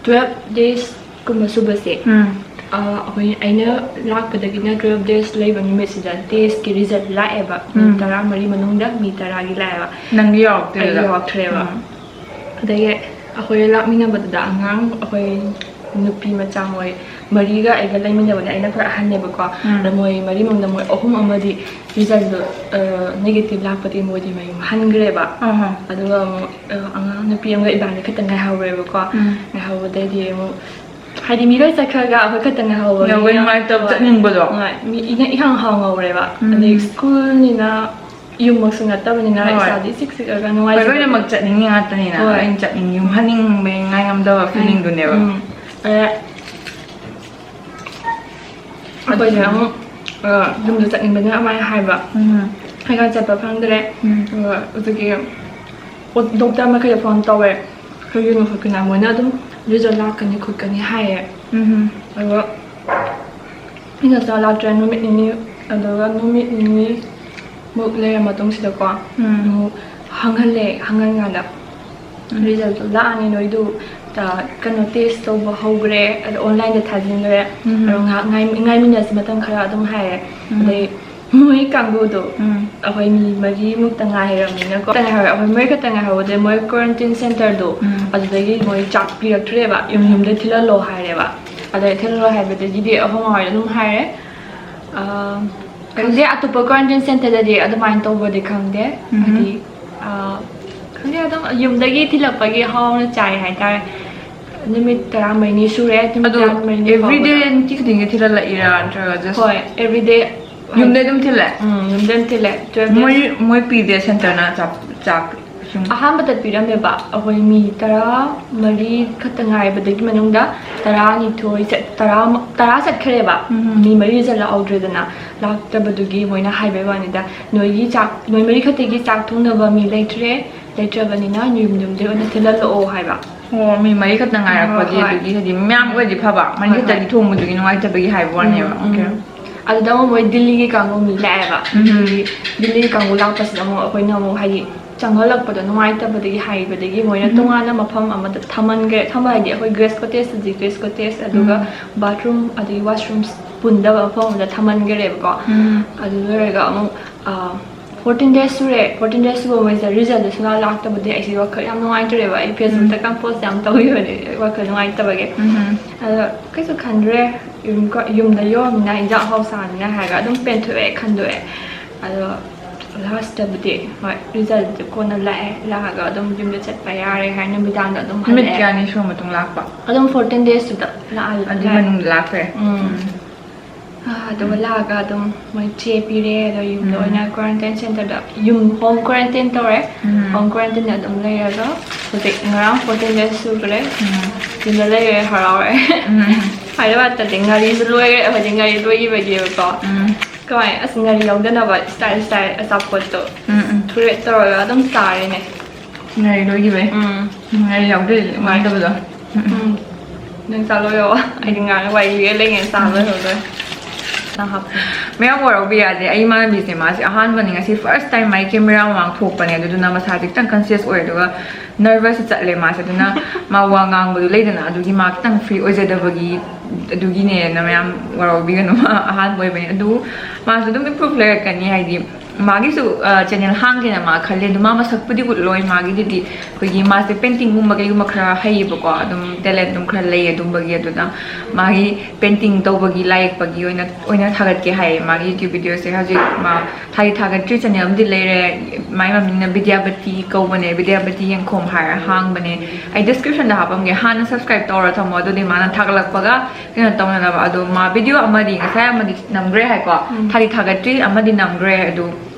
twelve days ꯀꯨꯝꯕ ꯁꯨꯕꯁꯦ, ꯎꯝ꯫ ꯑ, ꯑꯩꯈꯣꯏ, ꯑꯩꯅ ꯂꯥꯛꯄꯗꯒꯤꯅ twelve days ꯂꯩꯕ ꯅꯨꯃꯤꯠꯁꯤꯗ testꯀꯤ result ꯂꯥꯛꯑꯦꯕ꯫ ꯃꯤ ꯎꯝ꯫ ꯇꯔꯥꯃꯔꯤ ꯃꯅꯨꯡꯗ ꯃꯤ ꯇꯔꯥꯒꯤ ꯂꯥꯛꯑꯦꯕ꯫ ꯅꯪꯗꯤ ꯌꯥꯎꯔꯛꯇ꯭ꯔꯦꯗ? ꯑꯩ ꯌꯥꯎꯔꯛꯇ꯭ꯔꯦꯕ꯫ ꯎꯝ꯫ ꯑꯗꯒꯤ ꯑꯩꯈꯣꯏ ꯂꯥꯛꯃꯤꯟꯅꯕꯗꯨꯗ ꯑꯉꯥꯡ, ꯑꯩꯈꯣꯏ ꯅꯨꯄꯤ ꯃꯆꯥ ꯃꯣꯏ ꯃꯔꯤꯒ ꯑꯩꯒ ꯂꯩꯃꯤꯟꯅꯕꯅꯦ, ꯑꯩꯅ ꯈ꯭ꯋꯥꯏ ꯑꯍꯟꯅꯦꯕꯀꯣ꯫ ꯎꯝ꯫ ꯑꯗ ꯃꯣꯏ ꯃꯔꯤ ꯃꯅꯨꯡꯗ ꯃꯣꯏ ꯑꯍꯨꯝ ꯑꯃꯗꯤ resultꯗꯣ, ꯑ, negative ꯂꯥꯛꯄꯗꯒꯤ ꯃꯣꯏꯗꯤ ꯃꯌꯨꯝ ꯍꯟꯈ꯭ꯔꯦꯕ꯫ ꯑꯍ꯫ ꯑꯗꯨꯒ ꯑꯃꯨꯛ, ꯑ, ꯑꯉꯥꯡ ꯅꯨꯄꯤ ꯑꯃꯒ ꯏꯕꯥꯅꯤ ꯈꯛꯇ ꯉꯥꯏꯍꯧꯔꯦꯕꯀꯣ꯫ ꯎꯝ꯫ ꯉꯥꯏꯍꯧꯕꯗꯩꯗꯤ ꯑꯃꯨꯛ, ꯍꯥꯏꯗꯤ ꯃꯤ ꯂꯣꯏ ꯆꯠꯈ꯭ꯔꯒ ꯑꯩꯈꯣꯏ ꯈꯛꯇ ꯉꯥꯏꯍꯧꯕꯒꯤ ꯅꯨꯡꯉꯥꯏꯇꯕ, ꯍꯣꯏ꯫ ꯆꯠꯅꯤꯡꯕꯗꯣ꯫ ꯍꯣꯏ꯫ ꯃꯤ ꯏꯅ-, ꯏꯍꯥꯡ ꯍꯥꯡꯍꯧꯔꯦꯕ꯫ ꯎꯝ꯫ ꯑꯗꯩ schoolꯅꯤꯅ ꯌꯨꯝꯃꯛꯁꯨ ꯅꯠꯇꯕꯅꯤꯅ ꯍꯣꯏ꯫ ꯏꯁꯥꯗꯤ ꯏꯆꯤꯛ ꯆꯤꯛꯑꯒ ꯍꯣꯏ, ꯅꯨꯡꯉꯥꯏꯖꯕꯗꯣ꯫ ꯂꯣꯏꯅꯃꯛ ꯆꯠꯅꯤꯡꯉꯤ ꯉꯥꯛꯇꯅꯤꯅ꯫ ꯍꯣꯏ꯫ ꯂꯣꯏꯅ ꯆꯠꯅꯤꯡ-, ꯌꯨꯝ ꯍꯟꯅꯤꯡꯕꯩ ꯉꯥꯏ ꯉꯝꯗꯕ ꯎꯝ꯫ Feelingꯗꯨꯅꯦꯕ꯫ ꯎꯝ꯫ ꯑꯗꯩ ꯑꯩꯈꯣꯏꯁꯦ ꯑꯃꯨꯛ, ꯑ, ꯌꯨꯝꯗ ꯆꯠꯅꯤꯡꯕꯅꯤꯅ ꯑꯗꯨꯃꯥꯏꯅ ꯍꯥꯏꯕ꯫ ꯎꯝ꯫ ꯍꯥꯏꯀꯥꯟꯗ ꯆꯠꯄ ꯐꯪꯗ꯭ꯔꯦ꯫ ꯎꯝ꯫ ꯑꯗꯨꯒ ꯍꯧꯖꯤꯛꯀꯤ ꯗꯣꯛꯇꯔ ꯃꯈꯩꯗ phone ꯇꯧꯋꯦ꯫ ꯀꯩꯒꯤꯅꯣ ꯈꯣꯠꯀꯤꯅꯣ ꯃꯣꯏꯅ ꯑꯗꯨꯝ result ꯂꯥꯛꯀꯅꯤ ꯈꯣꯠꯀꯅꯤ ꯍꯥꯏꯌꯦ꯫ ꯎꯝ꯫ ꯑꯗꯨꯒ ꯏꯅꯣꯁꯅ ꯂꯥꯛꯇ꯭ꯔꯦ ꯅꯨꯃꯤꯠ ꯅꯤꯅꯤ, ꯑꯗꯨꯒ ꯅꯨꯃꯤꯠ ꯅꯤꯅꯤ ꯃꯨꯛ ꯂꯩꯔ ꯃꯇꯨꯡꯁꯤꯗꯀꯣ, ꯎꯝ꯫ ꯑꯃꯨꯛ ꯍꯪꯍꯜꯂꯦ꯫ ꯍꯪꯍꯟꯀꯥꯟꯗ, ꯎꯝ꯫ "ꯔꯤꯖꯜꯇꯣ ꯂꯥꯛꯑꯅꯤ ꯅꯣꯏꯗꯨ, ꯇ-, ꯀꯩꯅꯣ, ꯇꯦꯁ ꯇꯧꯕ ꯍꯧꯈ꯭ꯔꯦ, ꯑꯗꯣ ꯑꯣꯟꯂꯥꯏꯟꯗ ꯊꯥꯖꯤꯟꯈ꯭ꯔꯦ, ꯎꯝ꯫ ꯑꯗꯣ ꯉꯥꯏꯍꯥꯛ ꯉꯥꯏ-, ꯉꯥꯏꯃꯤꯟꯅꯁꯤ ꯃꯇꯝ ꯈꯔ", ꯑꯗꯨꯝ ꯍꯥꯏꯔꯦ꯫ ꯎꯝ꯫ ꯑꯗꯩ ꯃꯣꯏ ꯀꯥꯡꯕꯨꯗꯣ, ꯎꯝ꯫ ꯑꯩꯈꯣꯏ ꯃꯤ ꯃꯔꯤꯃꯨꯛꯇ ꯉꯥꯏꯔꯕꯅꯤꯅꯀꯣ꯫ ꯈꯛꯇ ꯉꯥꯏꯍꯧꯔꯦ꯫ ꯑꯩꯈꯣꯏ ꯃꯔꯤ ꯈꯛꯇ ꯉꯥꯏꯍꯧꯕꯗꯩ ꯃꯣꯏ quarantine centreꯗꯣ, ꯎꯝ꯫ ꯑꯗꯨꯗꯒꯤ ꯃꯣꯏ ꯆꯥꯛ ꯄꯤꯔꯛꯇ꯭ꯔꯦꯕ, ꯌꯨꯝ ꯌꯨꯝꯗ ꯊꯤꯜꯍꯜꯂꯣ ꯍꯥꯏꯔꯦꯕ꯫ ꯑꯗꯩ ꯊꯤꯜꯍꯜꯂꯣ ꯍꯥꯏꯕꯗꯒꯤꯗꯤ ꯑꯩꯈꯣꯏ ꯃꯥ ꯍꯣꯏꯗ ꯑꯗꯨꯝ ꯍꯥꯏꯔꯦ꯫ ꯑꯥ, ꯈꯪꯗꯦ, ꯑꯇꯣꯞꯄ quarantine centreꯗꯗꯤ ꯑꯗꯨꯃꯥꯏꯅ ꯇꯧꯕꯗꯤ ꯈꯪꯗꯦ꯫ ꯎꯝ꯫ ꯍꯥꯏꯗꯤ, ꯑꯥ, ꯈꯪꯗꯦ, ꯑꯗꯨꯝ ꯌꯨꯝꯗꯒꯤ ꯊꯤꯜꯂꯛꯄꯒꯤ ꯍꯥꯎꯅ ꯆꯥꯏ ꯍꯥꯏꯇꯥꯔꯦ꯫ ꯅꯨꯃꯤꯠ ꯇꯔꯥꯃꯔꯤꯅꯤ ꯁꯨꯔꯦ, ꯅꯨꯃꯤꯠ ꯑꯗꯣ ꯇꯔꯥꯃꯔꯤꯅꯤ everyday ꯐꯥꯎꯕꯗ꯫ ꯅꯨꯡꯇꯤ ꯈꯨꯗꯤꯡꯒꯤ ꯊꯤꯜꯍꯜꯂꯛꯏꯔꯥ, ꯅꯠꯇ꯭ꯔꯒ just ꯍꯣꯏ, everyday꯫ ꯌꯨꯝꯗꯩ ꯑꯗꯨꯝ ꯊꯤꯜꯂꯦ? ꯎꯝ, ꯌꯨꯝꯗꯩ ꯑꯗꯨꯝ ꯊꯤꯜꯂꯦ꯫ Twelve days꯫ ꯃꯣꯏ, ꯃꯣꯏ ꯄꯤꯗꯦ centreꯅ ꯆꯥꯛ, ꯆꯥꯛ ꯏꯁꯤꯡ? ꯑꯍꯥꯟꯕꯗ ꯄꯤꯔꯝꯃꯦꯕ, ꯑꯩꯈꯣꯏ ꯃꯤ ꯇꯔꯥꯃꯔꯤ ꯈꯛꯇ ꯉꯥꯏꯕꯗꯒꯤ ꯃꯅꯨꯡꯗ ꯇꯔꯥꯅꯤꯊꯣꯏ ꯆꯠ-, ꯇꯔꯥ, ꯇꯔꯥ ꯆꯠꯈ꯭ꯔꯦꯕ꯫ ꯎꯝ꯫ ꯃꯤ ꯃꯔꯤ ꯆꯠꯂꯛꯍꯧꯗ꯭ꯔꯦꯗꯅ, ꯂꯥꯛꯇꯕꯗꯨꯒꯤ ꯃꯣꯏꯅ ꯍꯥꯏꯕꯩ ꯋꯥꯅꯤꯗ, "ꯅꯣꯏꯒꯤ ꯆꯥꯛ, ꯅꯣꯏ ꯃꯔꯤ ꯈꯛꯇꯒꯤ ꯆꯥꯛ ꯊꯣꯡꯅꯕ ꯃꯤ ꯂꯩꯇ꯭ꯔꯦ, ꯂꯩꯇ꯭ꯔꯕꯅꯤꯅ ꯌꯨꯝ ꯌꯨꯝꯗꯩ ꯑꯣꯏꯅ ꯊꯤꯜꯍꯜꯂꯛꯑꯣ" ꯍꯥꯏꯕ꯫ ꯑꯣ, ꯃꯤ ꯃꯔꯤ ꯈꯛꯇ ꯉꯥꯏꯔꯛꯄꯒꯤ, ꯍꯣꯏ, ꯍꯣꯏ꯫ ꯑꯗꯨꯒꯤ ꯍꯥꯏꯗꯤ ꯃꯌꯥꯝ ꯑꯣꯏꯔꯗꯤ ꯐꯕ, ꯃꯔꯤ ꯍꯣꯏ, ꯈꯛꯇꯒꯤ ꯍꯣꯏ꯫ ꯊꯣꯡꯕꯗꯨꯒꯤ ꯅꯨꯡꯉꯥꯏꯇꯕꯒꯤ ꯍꯥꯏꯕ ꯋꯥꯅꯦꯕ꯫ ꯎꯝ, ꯑꯣꯀꯦ꯫ ꯎꯝ꯫ ꯑꯗꯨꯗ ꯑꯃꯨꯛ ꯃꯣꯏ ꯗꯤꯜꯂꯤꯒꯤ ꯀꯥꯡꯕꯨ ꯃꯤ ꯂꯥꯛꯑꯦꯕ꯫ ꯎꯝ꯫ ꯗꯤꯜꯂꯤ, ꯗꯤꯜꯂꯤꯒꯤ ꯀꯥꯡꯕꯨ ꯂꯥꯛꯄꯁꯤꯗ ꯑꯃꯨꯛ ꯑꯩꯈꯣꯏꯅ ꯑꯃꯨꯛ ꯍꯥꯏꯗꯤ ꯆꯪꯍꯜꯂꯛꯄꯗꯣ ꯅꯨꯡꯉꯥꯏꯇꯕꯗꯒꯤ ꯍꯥꯏꯕꯗꯒꯤ ꯃꯣꯏꯅ ꯎꯝ꯫ ꯇꯣꯉꯥꯟꯅ ꯃꯐꯝ ꯑꯃꯗ ꯊꯝꯍꯟꯈ꯭ꯔꯦ꯫ ꯊꯝꯕ ꯍꯥꯏꯗꯤ ꯑꯩꯈꯣꯏ guest cottage ꯇꯗꯤ guest cottage, ꯑꯗꯨꯒ ꯎꯝ꯫ bathroom ꯑꯗꯒꯤ washrooms ꯄꯨꯟꯗꯕ ꯃꯐꯝ ꯑꯃꯗ ꯊꯝꯍꯟꯈ꯭ꯔꯦꯕꯀꯣ꯫ ꯎꯝ꯫ ꯑꯗꯨ ꯂꯣꯏꯔꯒ ꯑꯃꯨꯛ, ꯑ, fourteen days ꯁꯨꯔꯦ꯫ Fourteen days ꯁꯨꯕ ꯃꯣꯏꯁꯦ resultꯇꯣ ꯁꯨꯡꯂꯥꯛ ꯂꯥꯛꯇꯕꯗꯒꯤ ꯑꯩꯁꯦ ꯋꯥꯈꯜ ꯌꯥꯝ ꯅꯨꯡꯉꯥꯏꯇ꯭ꯔꯦꯕ꯫ ꯑꯩ Facebookꯇ ꯎꯝ꯫ Compose ꯌꯥꯝ ꯇꯧꯈꯤꯕꯅꯦ ꯋꯥꯈꯜ ꯅꯨꯡꯉꯥꯏꯇꯕꯒꯤ꯫ ꯎꯝ꯫ ꯑꯗꯣ ꯀꯩꯁꯨ ꯈꯟꯗ꯭ꯔꯦ, ꯌꯨꯝ-, ꯌꯨꯝꯗ ꯌꯧꯔꯃꯤꯅ ꯏꯟꯖꯥꯡ ꯑꯍꯥꯎ ꯆꯥꯔꯃꯤꯅ ꯍꯥꯏꯔꯒ ꯑꯗꯨꯝ ꯄꯦꯟꯊꯣꯛꯑꯦ ꯈꯟꯗꯣꯛꯑꯦ꯫ ꯑꯗꯣ lastꯇꯕꯨꯗꯤ ꯍꯣꯏ resultꯇꯤ ꯀꯣꯟꯅ ꯂꯥꯛꯑꯦ꯫ ꯂꯥꯛꯑꯒ ꯑꯗꯨꯝ ꯌꯨꯝꯗ ꯆꯠꯄ ꯌꯥꯔꯦ ꯍꯥꯏ ꯅꯨꯃꯤꯗꯥꯡꯗ ꯑꯗꯨꯝ ꯅꯨꯃꯤꯠ ꯍꯜꯂꯛꯑꯦ꯫ ꯀꯌꯥꯅꯤ ꯁꯨꯔ ꯃꯇꯨꯡ ꯂꯥꯛꯄ? ꯑꯗꯨꯝ fourteen daysꯇꯨꯗ ꯂꯥꯛꯑ-, ꯑꯗꯨꯏ ꯂꯥꯛꯑꯦ꯫ ꯃꯅꯨꯡꯗ ꯂꯥꯛꯈ꯭ꯔꯦ? ꯎꯝ꯫ ꯎꯝ꯫ ꯑꯥ, ꯑꯗꯨꯒ ꯂꯥꯛꯑꯒ ꯑꯗꯨꯝ ꯃꯣꯏ ꯆꯦ ꯄꯤꯔꯦ, ꯑꯗꯣ ꯌꯨꯝꯗ ꯎꯝ꯫ ꯑꯣꯏꯅ quarantine centreꯗ, ꯌꯨꯝ home quarantine ꯇꯧꯔꯦ꯫ ꯎꯝ꯫ Home quarantineꯗ ꯑꯗꯨꯝ ꯂꯩꯔꯒ ꯍꯧꯖꯤꯛ ꯉꯔꯥꯡ fourteen days ꯁꯨꯈ꯭ꯔꯦ꯫ ꯎꯝ꯫ ꯌꯨꯝꯗ ꯂꯩꯔꯦ, ꯍꯔꯥꯎꯔꯦ꯫ ꯎꯝ꯫ ꯍꯥꯏꯗ꯭ꯔꯕꯥꯗꯇꯗꯤ ꯉꯥꯔꯤꯁꯨ ꯂꯣꯏꯈ꯭ꯔꯦ, ꯑꯩꯈꯣꯏꯗꯤ ꯉꯥꯔꯤ ꯂꯣꯏꯈꯤꯕꯒꯤꯕꯀꯣ꯫ ꯎꯝ꯫ ꯀꯃꯥꯏ, ꯑꯁ, ꯉꯥꯔꯤ ꯌꯥꯎꯗꯅꯕ style style ꯑꯆꯥꯄꯣꯠꯇꯣ ꯎꯝ, ꯎꯝ꯫ ꯊꯨꯔꯦꯠ ꯇꯧꯔꯒ ꯑꯗꯨꯝ ꯆꯥꯔꯤꯅꯦ꯫ ꯉꯥꯔꯤ ꯂꯣꯏꯈꯤꯕꯩ꯫ ꯎꯝ꯫ ꯉꯥꯔꯤ ꯌꯥꯎꯗ꯭ꯔꯗꯤ ꯍꯣꯏ꯫ ꯉꯝꯗꯕꯗꯣ꯫ ꯎꯝ, ꯎꯝ꯫ ꯎꯝ꯫ ꯅꯪ ꯆꯥ ꯂꯣꯏꯔꯕꯣ? ꯑꯩꯗꯤ ꯉꯥꯏꯍꯥꯛ ꯋꯥꯔꯤ ꯂꯤꯔ ꯂꯩꯉꯩ ꯆꯥ ꯎꯝ꯫ ꯂꯣꯏꯍꯧꯗꯣꯔꯦ꯫ ꯃꯌꯥꯝ ꯋꯥꯔꯧꯕ ꯌꯥꯗꯦ꯫ ꯑꯩ ꯏꯃꯥꯟꯅꯕꯤꯁꯦ, ꯃꯥꯁꯦ ꯑꯍꯥꯟꯕꯅꯤ, ꯉꯁꯤ first time ꯃꯥꯏ camera ꯃꯃꯥꯡ ꯊꯣꯛꯄꯅꯦ꯫ ꯑꯗꯨꯗꯨꯅ ꯃꯁꯥꯁꯦ ꯈꯤꯇꯪ conscious ꯑꯣꯏ, ꯑꯗꯨꯒ nervous ꯆꯠꯂꯦ ꯃꯥꯁꯦ꯫ ꯑꯗꯨꯅ ꯃꯥ ꯋꯥ ꯉꯥꯡꯕꯗꯨ ꯂꯩꯗꯅ, ꯑꯗꯨꯒꯤ ꯃꯥ ꯈꯤꯇꯪ free ꯑꯣꯏꯖꯗꯕꯒꯤ, ꯑꯗꯨꯒꯤꯅꯦꯅ ꯃꯌꯥꯝ ꯋꯥꯔꯧꯕꯤꯒꯅꯨ꯫ ꯃꯥ ꯑꯍꯥꯟꯕ ꯑꯣꯏꯕꯅꯤ꯫ ꯑꯗꯨ ꯃꯥꯁꯨ ꯑꯗꯨꯝ improve ꯂꯩꯔꯛꯀꯅꯤ, ꯍꯥꯏꯗꯤ ꯃꯥꯒꯤꯁꯨ, ꯑ, channel ꯍꯥꯡꯒꯦꯅ ꯃꯥ ꯈꯜꯂꯦ꯫ ꯑꯗꯨ ꯃꯥ ꯃꯁꯛꯄꯨꯗꯤ ꯎꯠꯂꯣꯏ꯫ ꯃꯥꯒꯤꯗꯨꯗꯤ ꯑꯩꯈꯣꯏꯒꯤ, ꯃꯥꯁꯦ painting ꯒꯨꯝꯕ ꯀꯩꯒꯨꯝꯕ ꯈꯔ ꯍꯩꯌꯦꯕꯀꯣ, ꯑꯗꯨꯝ talent ꯑꯗꯨꯝ ꯈꯔ ꯂꯩ ꯑꯗꯨꯝꯕꯒꯤ꯫ ꯑꯗꯨꯅ ꯃꯥꯒꯤ painting ꯇꯧꯕꯒꯤ, ꯂꯥꯏ ꯌꯦꯛꯄꯒꯤ ꯑꯣꯏꯅ, ꯑꯣꯏꯅ ꯊꯥꯒꯠꯀꯦ ꯍꯥꯏꯌꯦ꯫ ꯃꯥꯒꯤ YouTube video ꯁꯦ ꯍꯧꯖꯤꯛ ꯃꯥ ꯊꯥꯗꯤ ꯊꯥꯒꯠꯇ꯭ꯔꯤ, channel ꯑꯃꯗꯤ ꯂꯩꯔꯦ꯫ ꯃꯥꯏ ꯃꯃꯤꯡꯅ ꯕꯤꯗ꯭ꯌꯥꯕꯇꯤ ꯀꯧꯕꯅꯦ, ꯕꯤꯗ꯭ꯌꯥꯕꯇꯤ ꯌꯦꯡꯈꯣꯝ ꯍꯥꯏꯔ ꯍꯥꯡꯕꯅꯦ꯫ ꯑꯩ description ꯗ ꯍꯥꯞꯄꯝꯒꯦ, ꯍꯥꯟꯅ subscribe ꯇꯧꯔ ꯊꯝꯃꯣ, ꯑꯗꯨꯗꯤ ꯃꯥꯅ ꯊꯥꯒꯠꯂꯛꯄꯒ ꯀꯩꯅꯣ ꯇꯧꯅꯅꯕ꯫ ꯑꯗꯣ ꯃꯥ video ꯑꯃꯗꯤ, ꯉꯁꯥꯏ ꯑꯃꯗꯤ ꯅꯝꯈ꯭ꯔꯦ ꯍꯥꯏꯀꯣ, ꯎꯝ꯫ ꯊꯥꯗꯤ ꯊꯥꯒꯠꯇ꯭ꯔꯤ, ꯑꯃꯗꯤ ꯅꯝꯈ꯭ꯔꯦ꯫ ꯑꯗꯨ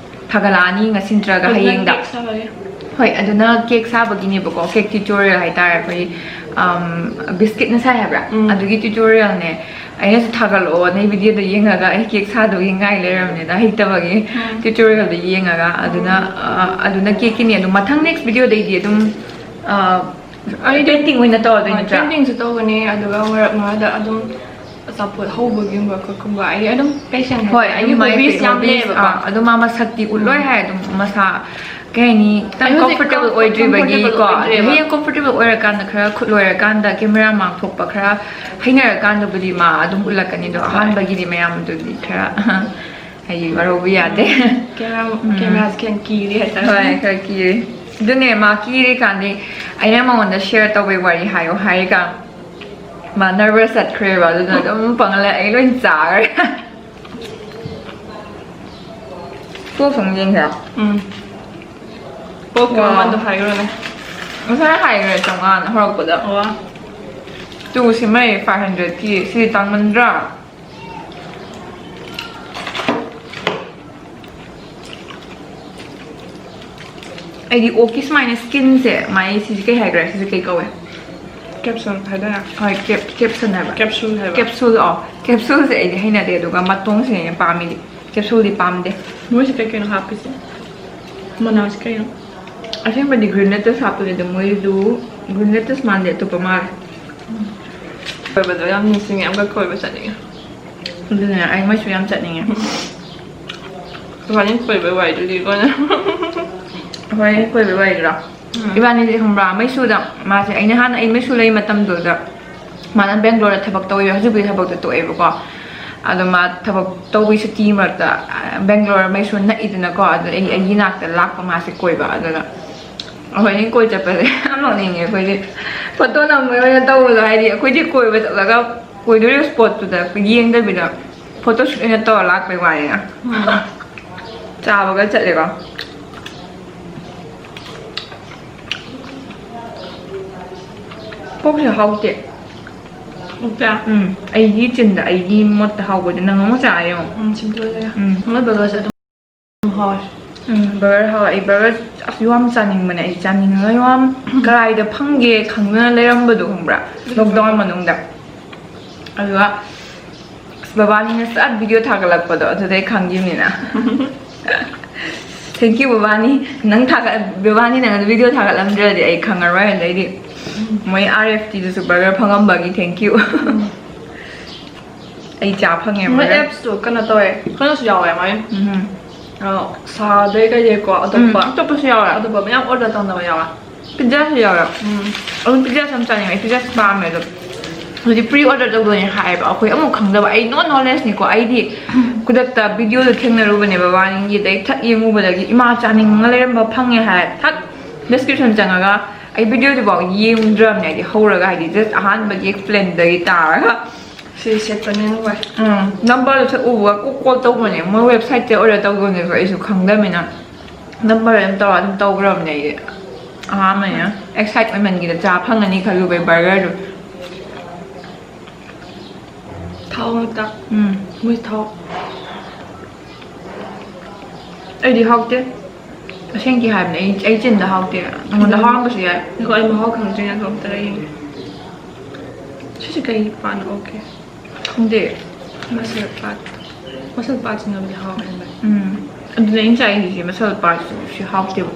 ꯊꯥꯒꯠꯂꯛꯑꯅꯤ ꯉꯁꯤ ꯅꯠꯇ꯭ꯔꯒ ꯑꯗꯨꯅ ꯍꯌꯦꯡꯗ꯫ Cake ꯁꯥꯕꯒꯤ꯫ ꯍꯣꯏ, ꯑꯗꯨꯅ cake ꯁꯥꯕꯒꯤꯅꯦꯕꯀꯣ, cake tutorial ꯍꯥꯏꯇꯥꯔꯦ꯫ ꯑꯩꯈꯣꯏ, ꯑꯝ, biscuit ꯅ ꯁꯥꯏ ꯍꯥꯏꯕ꯭ꯔꯥ? ꯎꯝ꯫ ꯑꯗꯨꯒꯤ tutorial ꯅꯦ꯫ ꯑꯩꯅꯁꯨ ꯊꯥꯒꯠꯂꯛꯑꯣ, ꯅꯪ video ꯗꯣ ꯌꯦꯡꯉꯒ ꯑꯩ cake ꯁꯥꯗꯧꯒꯤ ꯉꯥꯏ ꯂꯩꯔꯕꯅꯤꯅ, ꯍꯩꯇꯕꯒꯤ꯫ ꯎꯝ꯫ Tutorial ꯗꯣ ꯌꯦꯡꯉꯒ꯫ ꯑꯗꯨꯅ, ꯑ, ꯑꯗꯨꯅ cake ꯀꯤꯅꯤ꯫ ꯑꯗꯨ ꯃꯊꯪ next video ꯗꯩꯗꯤ ꯑꯗꯨꯝ, ꯑ, ꯑꯩꯗꯤ painting ꯑꯣꯏꯅ ꯇꯧꯔꯗꯣꯏ ꯍꯣꯏ, ꯅꯠꯇ꯭ꯔꯥ? Painting ꯁꯨ ꯇꯧꯒꯅꯤ, ꯑꯗꯨꯒ ꯃꯔꯛ ꯃꯔꯛꯇ ꯑꯗꯨꯝ ꯑꯆꯥꯄꯣꯠ ꯍꯧꯕꯒꯤꯒꯨꯝꯕ ꯈꯣꯠꯀꯨꯝꯕ, ꯑꯩ ꯑꯗꯨꯝ passion ꯍꯣꯏ, ꯍꯥꯏꯇꯥꯔꯦ, ꯑꯩꯒꯤ ꯑꯗꯨꯝ ꯃꯥꯏ hobbies ꯌꯥꯝ hobbies, ꯂꯩꯌꯦꯕꯀꯣ꯫ ꯑꯥ, ꯑꯗꯨꯝ ꯃꯥ ꯃꯁꯛꯇꯤ ꯎꯠꯂꯣꯏ ꯎꯝ꯫ ꯍꯥꯏ, ꯑꯗꯨꯝ ꯃꯁꯥ ꯀꯩ ꯍꯥꯏꯅꯤ, ꯈꯤꯇꯪ ꯑꯩ ꯍꯧꯖꯤꯛ comfortable com-, comfortable ꯑꯣꯏꯗ꯭ꯔꯤꯕꯒꯤꯀꯣ, ꯑꯣꯏꯗ꯭ꯔꯦꯕ꯫ ꯍꯌꯦꯡ comfortable ꯑꯣꯏꯔꯀꯥꯟꯗ, ꯈꯔ ꯈꯨꯠ ꯂꯣꯏꯔꯀꯥꯟꯗ, camera ꯃꯥꯡ ꯊꯣꯛꯄ ꯈꯔ ꯍꯩꯅꯔꯀꯥꯟꯗꯕꯨꯗꯤ ꯃꯥ ꯑꯗꯨꯝ ꯎꯠꯂꯛꯀꯅꯤ, ꯑꯗꯣ ꯍꯣꯏ꯫ ꯑꯍꯥꯟꯕꯒꯤꯗꯤ ꯃꯌꯥꯝꯗꯨꯗꯤ ꯈꯔ ꯍꯥꯏꯗꯤ ꯋꯥꯔꯧꯕ ꯌꯥꯗꯦ꯫ ꯎꯝ꯫ Camera, ꯎꯝ꯫ Camera ꯁꯦ ꯈꯤꯇꯪ ꯀꯤꯔꯤ ꯍꯥꯏꯇꯥꯔꯦ꯫ ꯍꯣꯏ, ꯈꯔ ꯀꯤꯔꯤ꯫ ꯑꯗꯨꯅꯦ, ꯃꯥ ꯀꯤꯔꯤꯀꯥꯟꯗꯤ ꯑꯩꯅ ꯃꯉꯣꯟꯗ share ꯇꯧꯕꯩ ꯋꯥꯔꯤ ꯍꯥꯏꯌꯣ ꯍꯥꯏꯔꯤꯀꯥꯟ ꯃꯥ nervous ꯆꯠꯈ꯭ꯔꯦꯕ, ꯑꯗꯨꯅ ꯑꯗꯨꯝ ꯄꯪꯂꯩ ꯑꯩ ꯂꯣꯏ ꯆꯥꯈ꯭ꯔꯦ꯫ ꯀꯣꯛ ꯁꯨꯝ ꯌꯦꯡꯁꯤꯔꯥ? ꯎꯝ꯫ ꯀꯣꯛꯀꯤ ꯋꯥ꯫ ꯃꯃꯜꯗꯣ ꯍꯥꯏꯈ꯭ꯔꯣꯅꯦ꯫ ꯉꯁꯥꯏ ꯍꯥꯏꯈ꯭ꯔꯦ, ꯆꯥꯝꯃꯉꯥꯅ ꯍꯧꯔꯛꯄꯗ꯫ ꯑꯣ꯫ ꯇꯨ ꯁꯤꯃꯩ five hundred ꯀꯤ, ꯁꯤꯗꯤ ꯇꯥꯡꯃꯟꯗ꯭ꯔꯥ? ꯑꯩꯗꯤ ꯑꯣꯛꯀꯤ ꯁꯨꯃꯥꯏꯅ skin ꯁꯦ, ꯃꯥꯏ ꯁꯤꯁꯦ ꯀꯩ ꯍꯥꯏꯈ꯭ꯔꯦ? ꯁꯤꯁꯦ ꯀꯩ ꯀꯧꯋꯦ? Capsule ꯍꯥꯏꯗꯣꯏꯔꯥ? ꯍꯣꯏ, cap-, capsule ꯍꯥꯏꯕ꯫ Capsule ꯍꯥꯏꯕ꯫ Capsule, ꯑꯣ, capsule ꯁꯦ ꯑꯩꯗꯤ ꯍꯩꯅꯗꯦ, ꯑꯗꯨꯒ ꯃꯇꯣꯡꯁꯤꯅꯦ ꯑꯩꯅ ꯄꯥꯝꯃꯤꯗꯤ꯫ Capsule ꯗꯤ ꯄꯥꯝꯗꯦ꯫ ꯃꯣꯏꯁꯦ ꯀꯩ ꯀꯩꯅꯣ ꯍꯥꯞꯄꯤꯁꯦ? ꯃꯅꯥꯁꯦ ꯀꯩꯅꯣ? ꯑꯁꯦꯡꯕꯗꯤ green lettuce ꯍꯥꯞꯄꯅꯦ, ꯑꯗꯣ ꯃꯣꯏꯗꯨ green lettuce ꯃꯥꯟꯗꯦ, ꯑꯇꯣꯞꯄ ꯃꯥꯜꯂꯦ꯫ ꯀꯣꯏꯕꯗꯣ ꯌꯥꯝ ꯅꯤꯡꯁꯤꯡꯉꯦ, ꯑꯃꯨꯛꯀ ꯀꯣꯏꯕ ꯆꯠꯅꯤꯡꯉꯦ꯫ ꯑꯗꯨꯅꯦ, ꯑꯩ ꯃꯩꯁꯨ ꯌꯥꯝ ꯆꯠꯅꯤꯡꯉꯦ꯫ ꯏꯕꯥꯅꯤ ꯀꯣꯏꯕꯩ ꯋꯥꯔꯤꯗꯨꯗꯤ ꯀꯣꯟꯅ꯫ ꯍꯣꯏ, ꯀꯣꯏꯕꯩ ꯋꯥꯔꯤꯗꯨꯔꯣ? ꯎꯝ꯫ ꯏꯕꯥꯅꯤꯗꯤ ꯈꯪꯕ꯭ꯔꯥ, ꯃꯩꯁꯨꯗ ꯃꯥꯁꯦ, ꯑꯩꯅ ꯍꯥꯟꯅ ꯑꯩ ꯃꯩꯁꯨ ꯂꯩ ꯃꯇꯝꯗꯨꯗ ꯃꯥꯅ ꯕꯦꯡꯒ꯭ꯂꯣꯔꯗ ꯊꯕꯛ ꯇꯧꯔꯤꯕ, ꯍꯧꯖꯤꯛꯄꯨꯗꯤ ꯊꯕꯛꯇꯣ ꯇꯣꯛꯑꯦꯕꯀꯣ꯫ ꯑꯗꯣ ꯃꯥ ꯊꯕꯛ ꯇꯧꯕꯒꯤ ꯁꯨꯇꯤ ꯃꯔꯛꯇ, ꯑ, ꯕꯦꯡꯒ꯭ꯂꯣꯔ ꯃꯩꯁꯨ ꯅꯛꯏꯗꯅꯀꯣ, ꯑꯗꯨ ꯑꯩ, ꯑꯩꯒꯤ ꯅꯥꯛꯇ ꯂꯥꯛꯄ ꯃꯥꯁꯦ ꯀꯣꯏꯕ꯫ ꯑꯗꯨꯅ ꯑꯩꯈꯣꯏꯅꯤ ꯀꯣꯏ ꯆꯠꯄꯁꯦ ꯌꯥꯝ ꯅꯣꯛꯅꯤꯡꯉꯦ꯫ ꯑꯩꯈꯣꯏꯗꯤ ꯐꯣꯇꯣ ꯅꯝꯕꯩ ꯑꯣꯏꯅ ꯇꯧꯕꯗꯣ, ꯍꯥꯏꯗꯤ ꯑꯩꯈꯣꯏꯗꯤ ꯀꯣꯏꯕ ꯆꯠꯂꯒ ꯀꯣꯏꯗꯣꯔꯤꯕ ꯁ꯭ꯄꯣꯠꯇꯨꯗ ꯌꯦꯡꯗꯕꯤꯗ ꯐꯣꯇꯣ ꯁꯨꯠ ꯑꯣꯏꯅ ꯇꯧꯔ ꯂꯥꯛꯄꯩ ꯋꯥꯅꯤꯅ꯫ ꯎꯝ꯫ ꯆꯥꯕꯒ ꯆꯠꯂꯦꯀꯣ꯫ ꯄꯣꯛꯁꯦ ꯍꯥꯎꯇꯦ꯫ ꯍꯥꯎꯇꯦ? ꯎꯝ, ꯑꯩꯒꯤ ꯆꯤꯟꯗ, ꯑꯩꯒꯤ ꯃꯣꯠꯇ ꯍꯥꯎꯕꯗꯤ ꯅꯪ ꯑꯃꯨꯛ ꯆꯥ ꯌꯦꯡꯉꯣ꯫ ꯎꯝ, ꯁꯤꯝꯇꯣꯛꯑ ꯂꯩꯔꯦ꯫ ꯎꯝ꯫ ꯃꯣꯏ ꯕꯔꯒꯔꯁꯦ ꯑꯗꯨꯝ ꯍꯥꯎꯋꯦ꯫ ꯎꯝ, ꯕꯔꯒꯔ ꯍꯥꯎꯋꯦ꯫ ꯑꯩ ꯕꯔꯒꯔ ꯑꯁ ꯌꯥꯝ ꯆꯥꯅꯤꯡꯕꯅꯦ꯫ ꯑꯩ ꯆꯥꯅꯤꯡꯉꯒ ꯌꯥꯝ ꯀꯗꯥꯏꯗ ꯐꯪꯒꯦ ꯈꯪꯗꯅ ꯂꯩꯔꯝꯕꯗꯣ ꯈꯪꯕ꯭ꯔꯥ? ꯎꯝ꯫ ꯂꯣꯛꯗꯥꯎꯟ ꯃꯅꯨꯡꯗ꯫ ꯑꯗꯨꯒ ꯑꯁ, ꯕꯕꯥꯅꯤꯅ ꯁꯠ ꯚꯤꯗꯤꯑꯣ ꯊꯥꯒꯠꯂꯛꯄꯗꯣ ꯑꯗꯨꯗꯩ ꯈꯪꯈꯤꯕꯅꯤꯅ꯫ Thank you, ꯕꯕꯥꯅꯤ꯫ ꯅꯪ ꯊꯥꯒꯠ-, ꯕꯕꯥꯅꯤ ꯅꯪ ꯚꯤꯗꯤꯑꯣ ꯊꯥꯒꯠꯂꯝꯗ꯭ꯔꯗꯤ ꯑꯩ ꯈꯪꯉꯔꯣꯏ꯫ ꯑꯗꯩꯗꯤ ꯃꯣꯏ R F T ꯗꯨꯁꯨ ꯕꯔꯒꯔ ꯐꯪꯉꯝꯕꯒꯤ thank you꯫ ꯑꯩ ꯆꯥ ꯐꯪꯉꯦ ꯃꯣꯏ ꯕꯔꯒꯔ꯫ ꯑꯦꯞꯁꯇꯣ ꯀꯩꯅꯣ ꯇꯧꯋꯦ, ꯀꯩꯅꯣꯁꯨ ꯌꯥꯎꯋꯦ ꯃꯣꯏ꯫ ꯎꯝ꯫ ꯑ, ꯁꯥꯗꯩ ꯀꯩꯗꯩꯀꯣ, ꯎꯝ, ꯑꯇꯣꯞꯄ꯫ ꯑꯇꯣꯞꯄꯁꯨ ꯌꯥꯎꯋꯦ꯫ ꯑꯇꯣꯞꯄ ꯃꯌꯥꯝ ꯑꯣꯔꯗꯔ ꯇꯧꯅꯕ ꯌꯥꯎꯋꯦ꯫ ꯄꯤꯖꯥꯁꯨ ꯌꯥꯎꯋꯦ꯫ ꯎꯝ꯫ ꯑꯗꯨꯝ ꯄꯤꯖꯥꯁꯨ ꯌꯥꯝ ꯆꯥꯅꯤꯡꯉꯦ꯫ ꯑꯩ ꯄꯤꯖꯥꯁꯨ ꯄꯥꯝꯃꯦ ꯑꯗꯨꯝ꯫ ꯍꯧꯖꯤꯛ pre order ꯇꯧꯗꯣꯏꯅꯦ ꯍꯥꯏꯌꯦꯕ꯫ ꯑꯩꯈꯣꯏ ꯑꯃꯨꯛ ꯈꯪꯗꯕ꯫ ꯑꯩ no knowledge ꯅꯤꯀꯣ꯫ ꯑꯩꯗꯤ ꯈꯨꯗꯛꯇ ꯚꯤꯗꯤꯑꯣꯗꯣ ꯊꯦꯡꯅꯔꯨꯕꯅꯦꯕ ꯕꯕꯥꯅꯤꯒꯤ꯫ ꯑꯗꯩ ꯊꯛ ꯌꯦꯡꯉꯨꯕꯗꯒꯤ ꯏꯃꯥ ꯆꯥꯅꯤꯡꯉ ꯂꯩꯔꯝꯕ ꯐꯪꯉꯦ ꯍꯥꯏ꯫ ꯊꯛ description ꯆꯪꯉꯒ ꯑꯩ ꯚꯤꯗꯤꯑꯣꯗꯨꯐꯥꯎ ꯌꯦꯡꯗ꯭ꯔꯕꯅꯦ꯫ ꯍꯥꯏꯗꯤ ꯍꯧꯔꯒ, ꯍꯥꯏꯗꯤ just ꯑꯍꯥꯟꯕꯒꯤ explain ꯗꯒꯤ ꯇꯥꯔꯒ꯫ ꯁꯤ ꯁꯦꯠꯄꯅ ꯍꯦꯟꯅ ꯅꯨꯡꯉꯥꯏ꯫ ꯎꯝ, number ꯗꯨ ꯁꯠ ꯎꯕꯒ ꯀꯣꯛ call ꯇꯧꯕꯅꯦ꯫ ꯃꯣꯏ website ꯇꯩ order ꯇꯧꯈꯤꯕꯅꯦꯕ, ꯑꯩꯁꯨ ꯈꯪꯗꯕꯅꯤꯅ꯫ Number ꯑꯗꯨꯝ ꯇꯧꯔ ꯑꯗꯨꯝ ꯇꯧꯈ꯭ꯔꯕꯅꯦ ꯑꯩꯗꯤ꯫ ꯑꯍꯥꯟꯕꯅꯤꯅ excite ꯑꯣꯏꯃꯟꯒꯤꯗ ꯆꯥ ꯐꯪꯉꯅꯤ ꯈꯜꯂꯨꯕꯩ ꯕꯔꯒꯔꯗꯨ꯫ ꯊꯥꯎ ꯉꯥꯛꯇ꯫ ꯎꯝ꯫ ꯃꯣꯏ ꯊꯥꯎ꯫ ꯑꯩꯗꯤ ꯍꯥꯎꯇꯦ꯫ ꯑꯁꯦꯡꯀꯤ ꯍꯥꯏꯕꯅꯦ, ꯑꯩ, ꯑꯩ ꯆꯤꯟꯗ ꯍꯥꯎꯇꯦ꯫ ꯅꯉꯣꯟꯗ ꯎꯝ꯫ ꯍꯥꯎꯔꯝꯕꯁꯨ ꯌꯥꯏ꯫ ꯉꯥꯏꯈꯣ, ꯑꯩ ꯃꯍꯥꯎ ꯈꯪꯗ꯭ꯔꯤꯉꯩ ꯑꯝꯇ ꯌꯦꯡꯒꯦ꯫ ꯁꯤꯁꯦ ꯀꯩ ꯄꯥꯟꯅꯣ? Okay꯫ ꯈꯪꯗꯦ꯫ Muscle part꯫ Muscle part ꯁꯤꯅꯕꯨꯗꯤ ꯍꯥꯎꯋꯦ ꯍꯥꯏꯕꯅꯦ꯫ ꯎꯝ꯫ ꯑꯗꯨꯅꯦ ꯑꯩꯅ ꯆꯥꯏꯁꯤꯁꯦ, muscle part ꯁꯤ ꯍꯥꯎꯇꯦꯕ꯫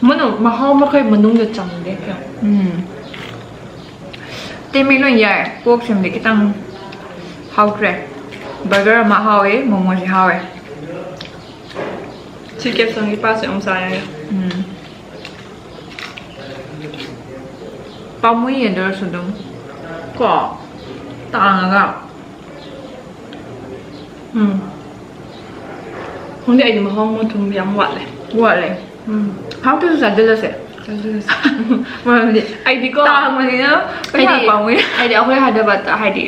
ꯃꯅꯨꯡ, ꯃꯍꯥꯎ ꯃꯈꯩ ꯃꯅꯨꯡꯗ ꯆꯪꯗꯦ ꯀꯌꯥ꯫ ꯎꯝ꯫ ꯑꯇꯩ ꯃꯤ ꯂꯣꯏ ꯌꯥꯏ꯫ Pork ꯁꯤꯃꯗꯤ ꯈꯤꯇꯪ ꯍꯥꯎꯈ꯭ꯔꯦ꯫ ꯕꯔꯒꯔ ꯑꯃ ꯍꯥꯎꯋꯦ, ꯃꯣꯃꯣꯁꯤ ꯍꯥꯎꯋꯦ꯫ ꯁꯤ ꯀꯦꯞꯁꯟꯒꯤ ꯄꯥꯁꯁꯦ ꯑꯃꯨꯛ ꯆꯥ ꯌꯥꯏ꯫ ꯎꯝ꯫ ꯄꯥꯝꯃꯨꯏꯌꯦ ꯑꯗꯨ ꯑꯣꯏꯔꯁꯨ ꯑꯗꯨꯝ꯫ ꯀꯣ? ꯇꯥꯡꯉꯒ꯫ ꯎꯝ꯫ ꯈꯪꯗꯦ, ꯑꯩꯗꯤ ꯃꯍꯥꯎ ꯃꯊꯨꯝ ꯌꯥꯝ ꯋꯥꯠꯂꯦ꯫ ꯋꯥꯠꯂꯦ꯫ ꯎꯝ꯫ ꯍꯥꯎꯇ꯭ꯔꯁꯨ ꯆꯥꯁꯤꯜꯂꯁꯦ꯫ ꯆꯥꯁꯤꯜꯂꯁꯦ꯫ ꯃꯔꯝꯗꯤ ꯑꯩꯗꯤꯀꯣ, ꯇꯥꯡꯕꯅꯤꯅ ꯄꯩꯁꯥ ꯍꯥꯏꯗꯤ, ꯄꯥꯝꯃꯨꯏ꯫ ꯍꯥꯏꯗꯤ ꯑꯩꯈꯣꯏ ꯍꯥꯏꯗ꯭ꯔꯕꯥꯠꯇ ꯍꯥꯏꯗꯤ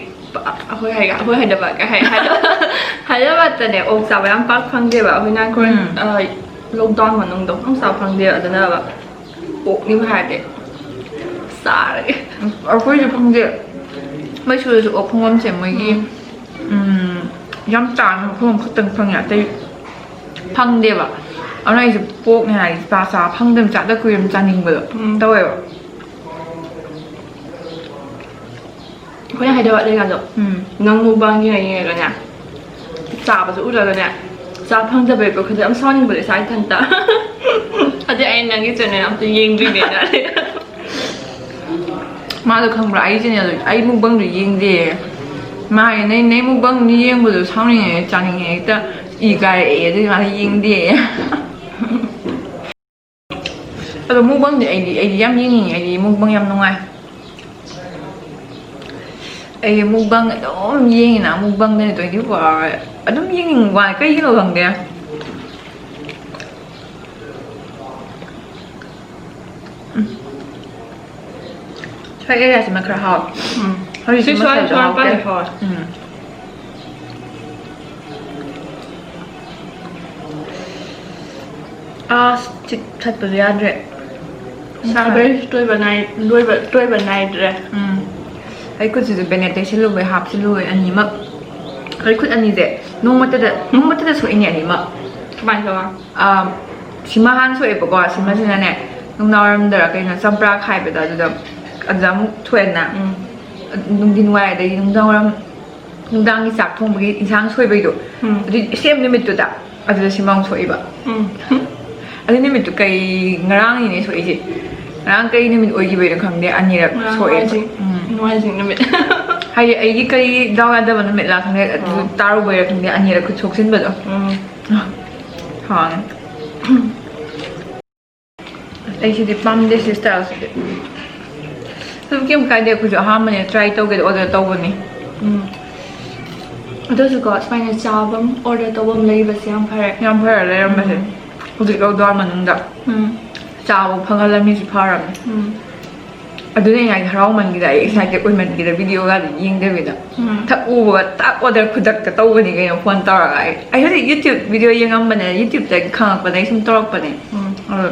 ꯑꯩꯈꯣꯏ ꯍꯥꯏ-, ꯑꯩꯈꯣꯏ ꯍꯥꯏꯗ꯭ꯔꯕꯥꯠ ꯀꯩ ꯍꯥꯏ-, ꯍꯥꯏꯗ꯭ꯔꯕꯥꯠꯇꯅꯦ ꯑꯣꯛ ꯆꯥꯕ ꯌꯥꯝ ꯄꯥꯛ ꯐꯪꯗꯦꯕ꯫ ꯑꯩꯈꯣꯏꯅ ꯀꯣꯔꯣꯟ-, ꯎꯝ꯫ ꯑ, ꯂꯣꯛꯗꯥꯎꯟ ꯃꯅꯨꯡꯗꯣ ꯑꯗꯨꯝ ꯆꯥꯕ ꯐꯪꯗꯦꯕ꯫ ꯑꯗꯨꯅꯕ ꯑꯣꯛꯅꯤꯕꯨ ꯍꯥꯏꯔꯗꯤ ꯆꯥꯔꯒꯦ꯫ ꯑꯩꯈꯣꯏꯁꯨ ꯐꯪꯗꯦ꯫ ꯃꯩꯁꯨꯔꯁꯨ ꯑꯣꯛ ꯐꯪꯐꯝꯁꯦ ꯃꯣꯏꯒꯤ, ꯎꯝ꯫ ꯎꯝ, ꯌꯥꯝ ꯇꯥꯡꯅ ꯃꯐꯝ ꯑꯃꯈꯛꯇꯪ ꯐꯪꯉꯦ, ꯑꯇꯩ ꯐꯪꯗꯦꯕ꯫ ꯑꯗꯨꯅ ꯑꯩꯁꯦ ꯄꯣꯛꯅꯤ ꯍꯥꯏꯔꯗꯤ ꯆꯥ, ꯆꯥ ꯐꯪꯗꯕ, ꯆꯥꯗ ꯀꯨꯏꯔꯕ ꯆꯥꯅꯤꯡꯕꯗꯣ ꯎꯝ꯫ ꯇꯧꯋꯦꯕ꯫ ꯑꯩꯈꯣꯏꯅ ꯍꯥꯏꯗ꯭ꯔꯕꯥꯠ ꯂꯩꯀꯥꯟꯗꯣ, ꯎꯝ꯫ ꯅꯪ ꯃꯨꯛꯕꯥꯡ ꯌꯦꯡꯉ ꯌꯦꯡꯉꯒꯅꯦ, ꯆꯥꯕꯁꯨ ꯎꯠꯂꯒꯅꯦ, ꯆꯥ ꯐꯪꯗꯕꯩꯀꯣ ꯈꯟꯗ ꯌꯥꯝ ꯁꯥꯎꯅꯤꯡꯕꯗꯣ ꯏꯁꯥ ꯏꯊꯟꯇ꯫ ꯑꯗꯩ ꯑꯩ ꯅꯪꯒꯤ ꯆꯦꯅꯦꯜ ꯑꯝꯇ ꯌꯦꯡꯗ꯭ꯔꯤꯅꯦꯅ꯫ ꯃꯥꯗꯣ ꯈꯪꯕ꯭ꯔꯥ? ꯑꯩ ꯆꯦꯅꯦꯜꯗꯣ, ꯑꯩ ꯃꯨꯛꯕꯥꯡꯗꯣ ꯌꯦꯡꯗꯦ꯫ ꯃꯥ ꯍꯥꯏꯌꯦ, "ꯅꯪ, ꯅꯪ ꯃꯨꯛꯕꯥꯡꯗꯣ ꯌꯦꯡꯕꯗꯣ ꯁꯥꯎꯅꯤꯡꯉꯦ, ꯆꯥꯅꯤꯡꯉꯦ, ꯍꯦꯛꯇ ꯏ ꯀꯥꯏꯔꯛꯑꯦ", ꯑꯗꯨꯏ ꯃꯥꯅ ꯌꯦꯡꯗꯦ꯫ ꯑꯗꯣ ꯃꯨꯛꯕꯥꯡꯗꯤ ꯑꯩꯗꯤ, ꯑꯩꯗꯤ ꯌꯥꯝ ꯌꯦꯡꯅꯤꯡꯉꯦ꯫ ꯑꯩꯗꯤ ꯃꯨꯛꯕꯥꯡ ꯌꯥꯝ ꯅꯨꯡꯉꯥꯏ꯫ ꯑꯩꯗꯤ ꯃꯨꯛꯕꯥꯡ ꯑꯗꯨꯝ ꯌꯦꯡꯉꯤꯅ, ꯃꯨꯛꯕꯥꯡꯗꯅꯤ twenty four hour ꯑꯗꯨꯝ ꯌꯦꯡꯅꯤꯡꯕ ꯋꯥꯅꯤ, ꯀꯩꯒꯤꯅꯣ ꯈꯪꯗꯦ꯫ ꯎꯝ꯫ ꯁ꯭ꯋꯥꯏ ꯑꯦꯔꯤꯌꯥꯁꯤꯃ ꯈꯔ ꯍꯥꯎꯋꯦ꯫ ꯎꯝ꯫ ꯍꯧꯖꯤꯛꯁꯤ ꯁꯤ ꯁ꯭ꯋꯥꯏ ꯃꯁꯥꯁꯨ ꯁ꯭ꯋꯥꯏ ꯍꯥꯎꯇꯦ꯫ ꯃꯄꯥꯟꯗꯤ ꯍꯥꯎꯋꯦ꯫ ꯎꯝ꯫ ꯑꯁ, ꯆꯤꯛ ꯊꯠꯄꯁꯨ ꯌꯥꯗ꯭ꯔꯦ꯫ ꯁꯥꯕꯩꯁꯨ ꯇꯣꯏꯕ ꯅꯥꯏ-, ꯂꯣꯏꯕ, ꯇꯣꯏꯕ ꯅꯥꯏꯗ꯭ꯔꯦ꯫ ꯎꯝ꯫ ꯑꯩ ꯈꯨꯠꯁꯤꯁꯨ ꯕꯦꯅꯦꯠ ꯇꯩꯁꯤꯜꯂꯨꯕꯩ ꯍꯥꯞꯆꯤꯜꯂꯨꯕꯩ ꯑꯅꯤꯃꯛ꯫ ꯑꯩ ꯈꯨꯠ ꯑꯅꯤꯁꯦ ꯅꯣꯡꯃꯇꯗ, ꯅꯣꯡꯃꯇꯗ ꯁꯣꯛꯏꯅꯦ ꯑꯅꯤꯃꯛ꯫ ꯀꯃꯥꯏꯅ ꯇꯧꯕ? ꯑꯥ, ꯁꯤꯃ ꯍꯥꯟꯅ ꯁꯣꯛꯑꯦꯕꯀꯣ꯫ ꯁꯤꯃꯁꯤꯅꯅꯦ, ꯅꯨꯡꯗꯥꯡꯋꯥꯏꯔꯝꯗꯔ ꯀꯩꯅꯣ, ꯆꯝꯄ꯭ꯔꯥ ꯈꯥꯏꯕꯗ ꯑꯗꯨꯗ, ꯑꯗꯨꯗ ꯑꯃꯨꯛ ꯊꯣꯛꯑꯦꯗꯅ꯫ ꯎꯝ꯫ ꯅꯨꯡꯊꯤꯟ ꯋꯥꯏ, ꯑꯗꯩꯗꯤ ꯅꯨꯡꯗꯥꯡꯋꯥꯏꯔꯝ, ꯅꯨꯡꯗꯥꯡꯒꯤ ꯆꯥꯛ ꯊꯣꯡꯕꯒꯤ ꯏꯟꯁꯥꯡ ꯁꯣꯏꯕꯩꯗꯣ, ꯎꯝ꯫ ꯑꯗꯨꯏ ꯁꯦꯝ ꯅꯨꯃꯤꯠꯇꯨꯗ ꯑꯗꯨꯗ ꯁꯤꯃꯥꯡ ꯁꯣꯛꯏꯕ꯫ ꯎꯝ꯫ ꯑꯗꯨ ꯅꯨꯃꯤꯠꯇꯨ ꯀꯩ, ꯉꯔꯥꯡꯅꯤꯅꯦ ꯁꯣꯛꯏꯁꯦ꯫ ꯉꯔꯥꯡ ꯀꯩ ꯅꯨꯃꯤꯠ ꯑꯣꯏꯈꯤꯕꯩꯅꯣ ꯈꯪꯗꯦ, ꯑꯅꯤꯔꯛ ꯉꯔꯥꯡ ꯁꯣꯛꯑꯦ꯫ ꯅꯣꯡꯃꯥꯏꯖꯤꯡ, ꯎꯝ꯫ ꯅꯣꯡꯃꯥꯏꯖꯤꯡ ꯅꯨꯃꯤꯠ꯫ ꯍꯥꯏꯗꯤ ꯑꯩꯒꯤ ꯀꯔꯤ ꯗꯥꯎ ꯌꯥꯗꯕ ꯅꯨꯃꯤꯠꯂꯥ ꯈꯪꯗꯦ, ꯑꯗꯨ ꯎꯝ꯫ ꯇꯥꯔꯨꯕꯩꯔꯥ ꯈꯪꯗꯦ, ꯑꯅꯤꯔꯛ ꯈꯨꯠ ꯁꯣꯛꯆꯤꯟꯕꯗꯣ꯫ ꯎꯝ꯫ ꯍꯥꯡꯉꯦ꯫ ꯑꯩ ꯁꯤꯗꯤ ꯄꯥꯝꯗꯦ, ꯁꯤ ꯁ꯭ꯇꯥꯏꯜꯁꯤꯗꯤ꯫ ꯑꯗꯨꯝ ꯀꯩꯝ ꯀꯥꯏꯗꯦ, ꯑꯩꯈꯣꯏꯁꯨ ꯑꯍꯥꯟꯕꯅꯦ, ꯇ꯭ꯔꯥꯏ ꯇꯧꯒꯦꯗ ꯑꯣꯔꯗꯔ ꯇꯧꯕꯅꯤ꯫ ꯎꯝ꯫ ꯑꯗꯨꯁꯨꯀꯣ, ꯁꯨꯃꯥꯏꯅ ꯆꯥꯐꯝ ꯑꯣꯔꯗꯔ ꯇꯧꯐꯝ ꯂꯩꯕꯁꯦ ꯌꯥꯝ ꯐꯔꯦ꯫ ꯌꯥꯝ ꯐꯔꯦ ꯂꯩꯔꯝꯕꯁꯦ꯫ ꯎꯝ꯫ ꯍꯧꯖꯤꯛ ꯂꯣꯛꯗꯥꯎꯟ ꯃꯅꯨꯡꯗ ꯎꯝ꯫ ꯆꯥꯕ ꯐꯪꯍꯜꯂꯝꯃꯤꯁꯤ ꯐꯔꯕꯅꯤ꯫ ꯎꯝ꯫ ꯑꯗꯨꯅ ꯑꯩ ꯍꯥꯏꯗꯤ ꯍꯔꯥꯎꯃꯟꯈꯤꯗ, ꯑꯩ ꯑꯦꯛꯁꯥꯏꯇꯦꯠ ꯑꯣꯏꯃꯟꯈꯤꯗ, ꯚꯤꯗꯤꯑꯣꯒꯗꯤ ꯌꯦꯡꯗꯕꯤꯗ꯫ ꯎꯝ꯫ ꯊꯛ ꯎꯕꯒ ꯇꯥꯛ ꯑꯣꯔꯗꯔ ꯈꯨꯗꯛꯇ ꯇꯧꯕꯅꯤ ꯀꯩꯅꯣ, ꯐꯣꯟ ꯇꯧꯔꯒ꯫ ꯑꯩ, ꯑꯩ ꯍꯧꯖꯤꯛ YouTube ꯚꯤꯗꯤꯑꯣ ꯌꯦꯡꯉꯝꯕꯅꯦ, YouTubeꯇꯒꯤ ꯈꯪꯉꯛꯄꯗꯒꯤ ꯁꯨꯝ ꯇꯧꯔꯛꯄꯅꯦ꯫ ꯎꯝ꯫ ꯑꯗꯣ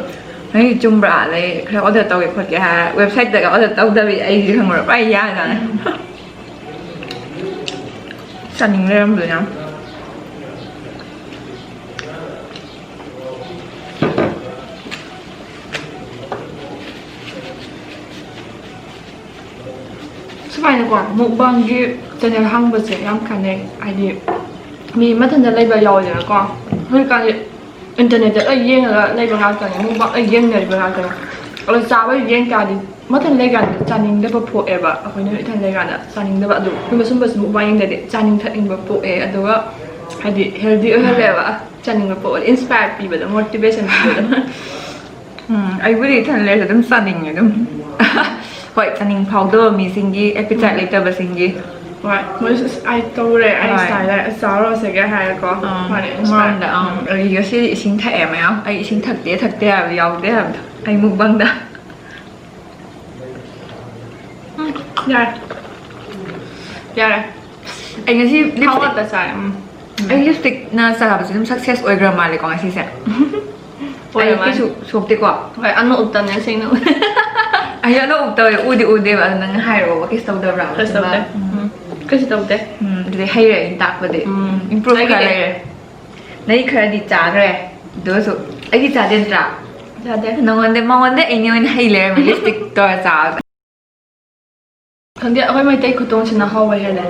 ꯅꯪꯒꯤ ꯆꯨꯝꯕ꯭ꯔꯥ? ꯑꯗꯩ ꯈꯔ ꯑꯣꯔꯗꯔ ꯇꯧꯒꯦ ꯈꯣꯠꯀꯦ ꯍꯥꯏꯔ, ꯋꯦꯕꯁꯥꯏꯠꯇꯒ ꯑꯣꯔꯗꯔ ꯇꯧꯗꯕꯤ ꯑꯩꯗꯤ ꯈꯪꯕ꯭ꯔꯥ? ꯄꯨꯔꯥ ꯌꯥꯖꯥꯠꯅꯦ꯫ ꯎꯝ꯫ ꯆꯥꯅꯤꯡ ꯂꯩꯔꯝꯕꯗꯣ ꯌꯥꯝ꯫ ꯁꯨꯃꯥꯏꯅꯀꯣ, ꯃꯨꯛꯕꯥꯡꯒꯤ ꯆꯦꯅꯦꯜ ꯍꯥꯡꯕꯁꯦ ꯌꯥꯝ ꯀꯥꯟꯅꯩ꯫ ꯍꯥꯏꯗꯤ, ꯃꯤ ꯃꯊꯟꯇ ꯂꯩꯕ ꯌꯥꯎꯋꯤꯗꯅꯀꯣ꯫ ꯍꯧꯖꯤꯛꯀꯥꯟꯗꯤ ꯏꯟꯇꯔꯅꯦꯠꯇ ꯂꯣꯏ ꯌꯦꯡꯉꯒ ꯂꯩꯕ ꯉꯥꯛꯇꯅꯦ, ꯃꯨꯛꯕꯥꯡ ꯂꯣꯏ ꯌꯦꯡꯅꯔꯤꯕ ꯉꯥꯛꯇꯅꯦ꯫ ꯑꯗꯣ ꯆꯥꯕꯒꯤ ꯌꯦꯡ ꯇꯥꯔꯗꯤ, ꯃꯊꯟ ꯂꯩꯀꯥꯟꯗ ꯆꯥꯅꯤꯡꯗꯕ ꯄꯣꯛꯑꯦꯕ꯫ ꯑꯩꯈꯣꯏꯅ ꯏꯊꯟ ꯂꯩꯀꯥꯟꯗ ꯆꯥꯅꯤꯡꯗꯕ꯫ ꯑꯗꯨ ꯁꯨꯝꯕ, ꯁꯨꯝꯕꯁꯤ ꯃꯨꯛꯕꯥꯡ ꯌꯦꯡꯗꯗꯤ ꯆꯥꯅꯤꯡ ꯊꯛꯅꯤꯡꯕ ꯄꯣꯛꯑꯦ, ꯑꯗꯨꯒ ꯍꯥꯏꯗꯤ ꯍꯦꯜꯗꯤ ꯑꯣꯏꯍꯜꯂꯦꯕ꯫ ꯆꯥꯅꯤꯡꯕ ꯄꯣꯛꯑꯦ, ꯏꯟꯁꯄꯥꯏꯌꯔ ꯄꯤꯕꯗꯣ, ꯃꯣꯇꯤꯚꯦꯁꯟ ꯄꯤꯕꯗꯣ꯫ ꯎꯝ, ꯑꯩꯕꯨꯗꯤ ꯏꯊꯟ ꯂꯩꯔꯁꯨ ꯑꯗꯨꯝ ꯆꯥꯅꯤꯡꯉꯦ ꯑꯗꯨꯝ꯫ ꯍꯣꯏ, ꯆꯥꯅꯤꯡ ꯐꯥꯎꯗꯕ ꯃꯤꯁꯤꯡꯒꯤ, ꯑꯦꯄꯤꯇꯥꯏꯠ ꯎꯝ꯫ ꯂꯩꯇꯕꯁꯤꯡꯒꯤ꯫ ꯍꯣꯏ, ꯃꯣꯏꯁꯨ "ꯑꯁ, ꯑꯩ ꯇꯧꯔꯦ, ꯑꯩ ꯍꯣꯏ꯫ ꯆꯥꯔꯦ, ꯑꯩ ꯆꯥꯔꯨꯔꯁꯤꯒꯦ" ꯍꯥꯏꯔꯀꯣ꯫ ꯑꯥ, ꯃꯥꯅꯦ, ꯏꯟꯁꯄꯥꯏꯌꯔ꯫ ꯑꯃꯔꯣꯝꯗ, ꯑꯥ, ꯎꯝ꯫ ꯑꯩ ꯉꯁꯤꯗꯤ ꯏꯁꯤꯡ ꯊꯛꯑꯦ ꯃꯌꯥꯝ꯫ ꯑꯩ ꯏꯁꯤꯡ ꯊꯛꯇꯦ, ꯊꯛꯇꯦ ꯍꯥꯏꯕ ꯌꯥꯎꯗꯦ ꯍꯥꯏꯕꯗꯣ꯫ ꯑꯩ ꯃꯨꯛꯕꯥꯡꯗ꯫ ꯎꯝ, ꯌꯥꯔꯦ꯫ ꯌꯥꯔꯦ꯫ ꯑꯩ ꯉꯁꯤ ꯊꯥꯎ ꯂꯤꯞꯁꯇꯤꯛ ꯉꯥꯛꯇ ꯆꯥꯔꯦ꯫ ꯎꯝ꯫ ꯑꯩ ꯂꯤꯞꯁꯇꯤꯛꯅ ꯆꯥꯕꯁꯦ ꯑꯗꯨꯝ ꯁꯛꯁꯦꯁ ꯑꯣꯏꯈ꯭ꯔ ꯃꯥꯜꯂꯦꯀꯣ ꯉꯁꯤꯁꯦ꯫ ꯑꯣꯏꯔ ꯑꯩ ꯃꯥꯜꯂꯦ꯫ ꯀꯩꯁꯨ ꯁꯣꯛꯇꯦꯀꯣ? ꯍꯣꯏ, ꯑꯅꯣꯛ ꯎꯞꯇꯕꯅꯦ ꯑꯁꯦꯡꯅ꯫ ꯑꯩꯁꯨ ꯑꯅꯣꯛ ꯎꯞꯇꯕ ꯎꯗꯤ ꯎꯗꯦꯕ, ꯑꯗꯨ ꯅꯪ ꯍꯥꯏꯔꯛꯑꯣꯕ, ꯀꯩꯁꯨ ꯇꯧꯗꯕ꯭ꯔꯥ? ꯀꯩꯁꯨ ꯇꯧꯗꯦ꯫ ꯎꯝ꯫ ꯎꯝ꯫ ꯀꯩꯁꯨ ꯇꯧꯗꯦ꯫ ꯎꯝ, ꯑꯗꯨꯗꯤ ꯍꯩꯔꯦ ꯑꯩꯅ ꯇꯥꯛꯄꯗꯤ꯫ ꯎꯝ꯫ ꯏꯝꯄ꯭ꯔꯨꯚ ꯈꯔ ꯑꯩꯒꯤꯗꯤ ꯂꯩꯔꯦ꯫ ꯅꯩ ꯈꯔꯗꯤ ꯆꯥꯈ꯭ꯔꯦ꯫ ꯑꯗꯨ ꯑꯣꯏꯔꯁꯨ ꯑꯩꯗꯤ ꯆꯥꯗꯦ ꯅꯠꯇ꯭ꯔꯥ? ꯆꯥꯗꯦ꯫ ꯅꯉꯣꯟꯗ, ꯃꯉꯣꯟꯗ ꯑꯩꯅ ꯑꯣꯏꯅ ꯍꯩ ꯂꯩꯔꯝꯃꯦ, ꯂꯤꯞꯁꯇꯤꯛ ꯇꯧꯔ ꯆꯥꯕꯗ꯫ ꯈꯪꯗꯦ, ꯑꯩꯈꯣꯏ ꯃꯩꯇꯩ ꯈꯨꯇꯣꯡꯁꯤꯅ ꯍꯥꯎꯕ ꯍꯦꯜꯂꯦ꯫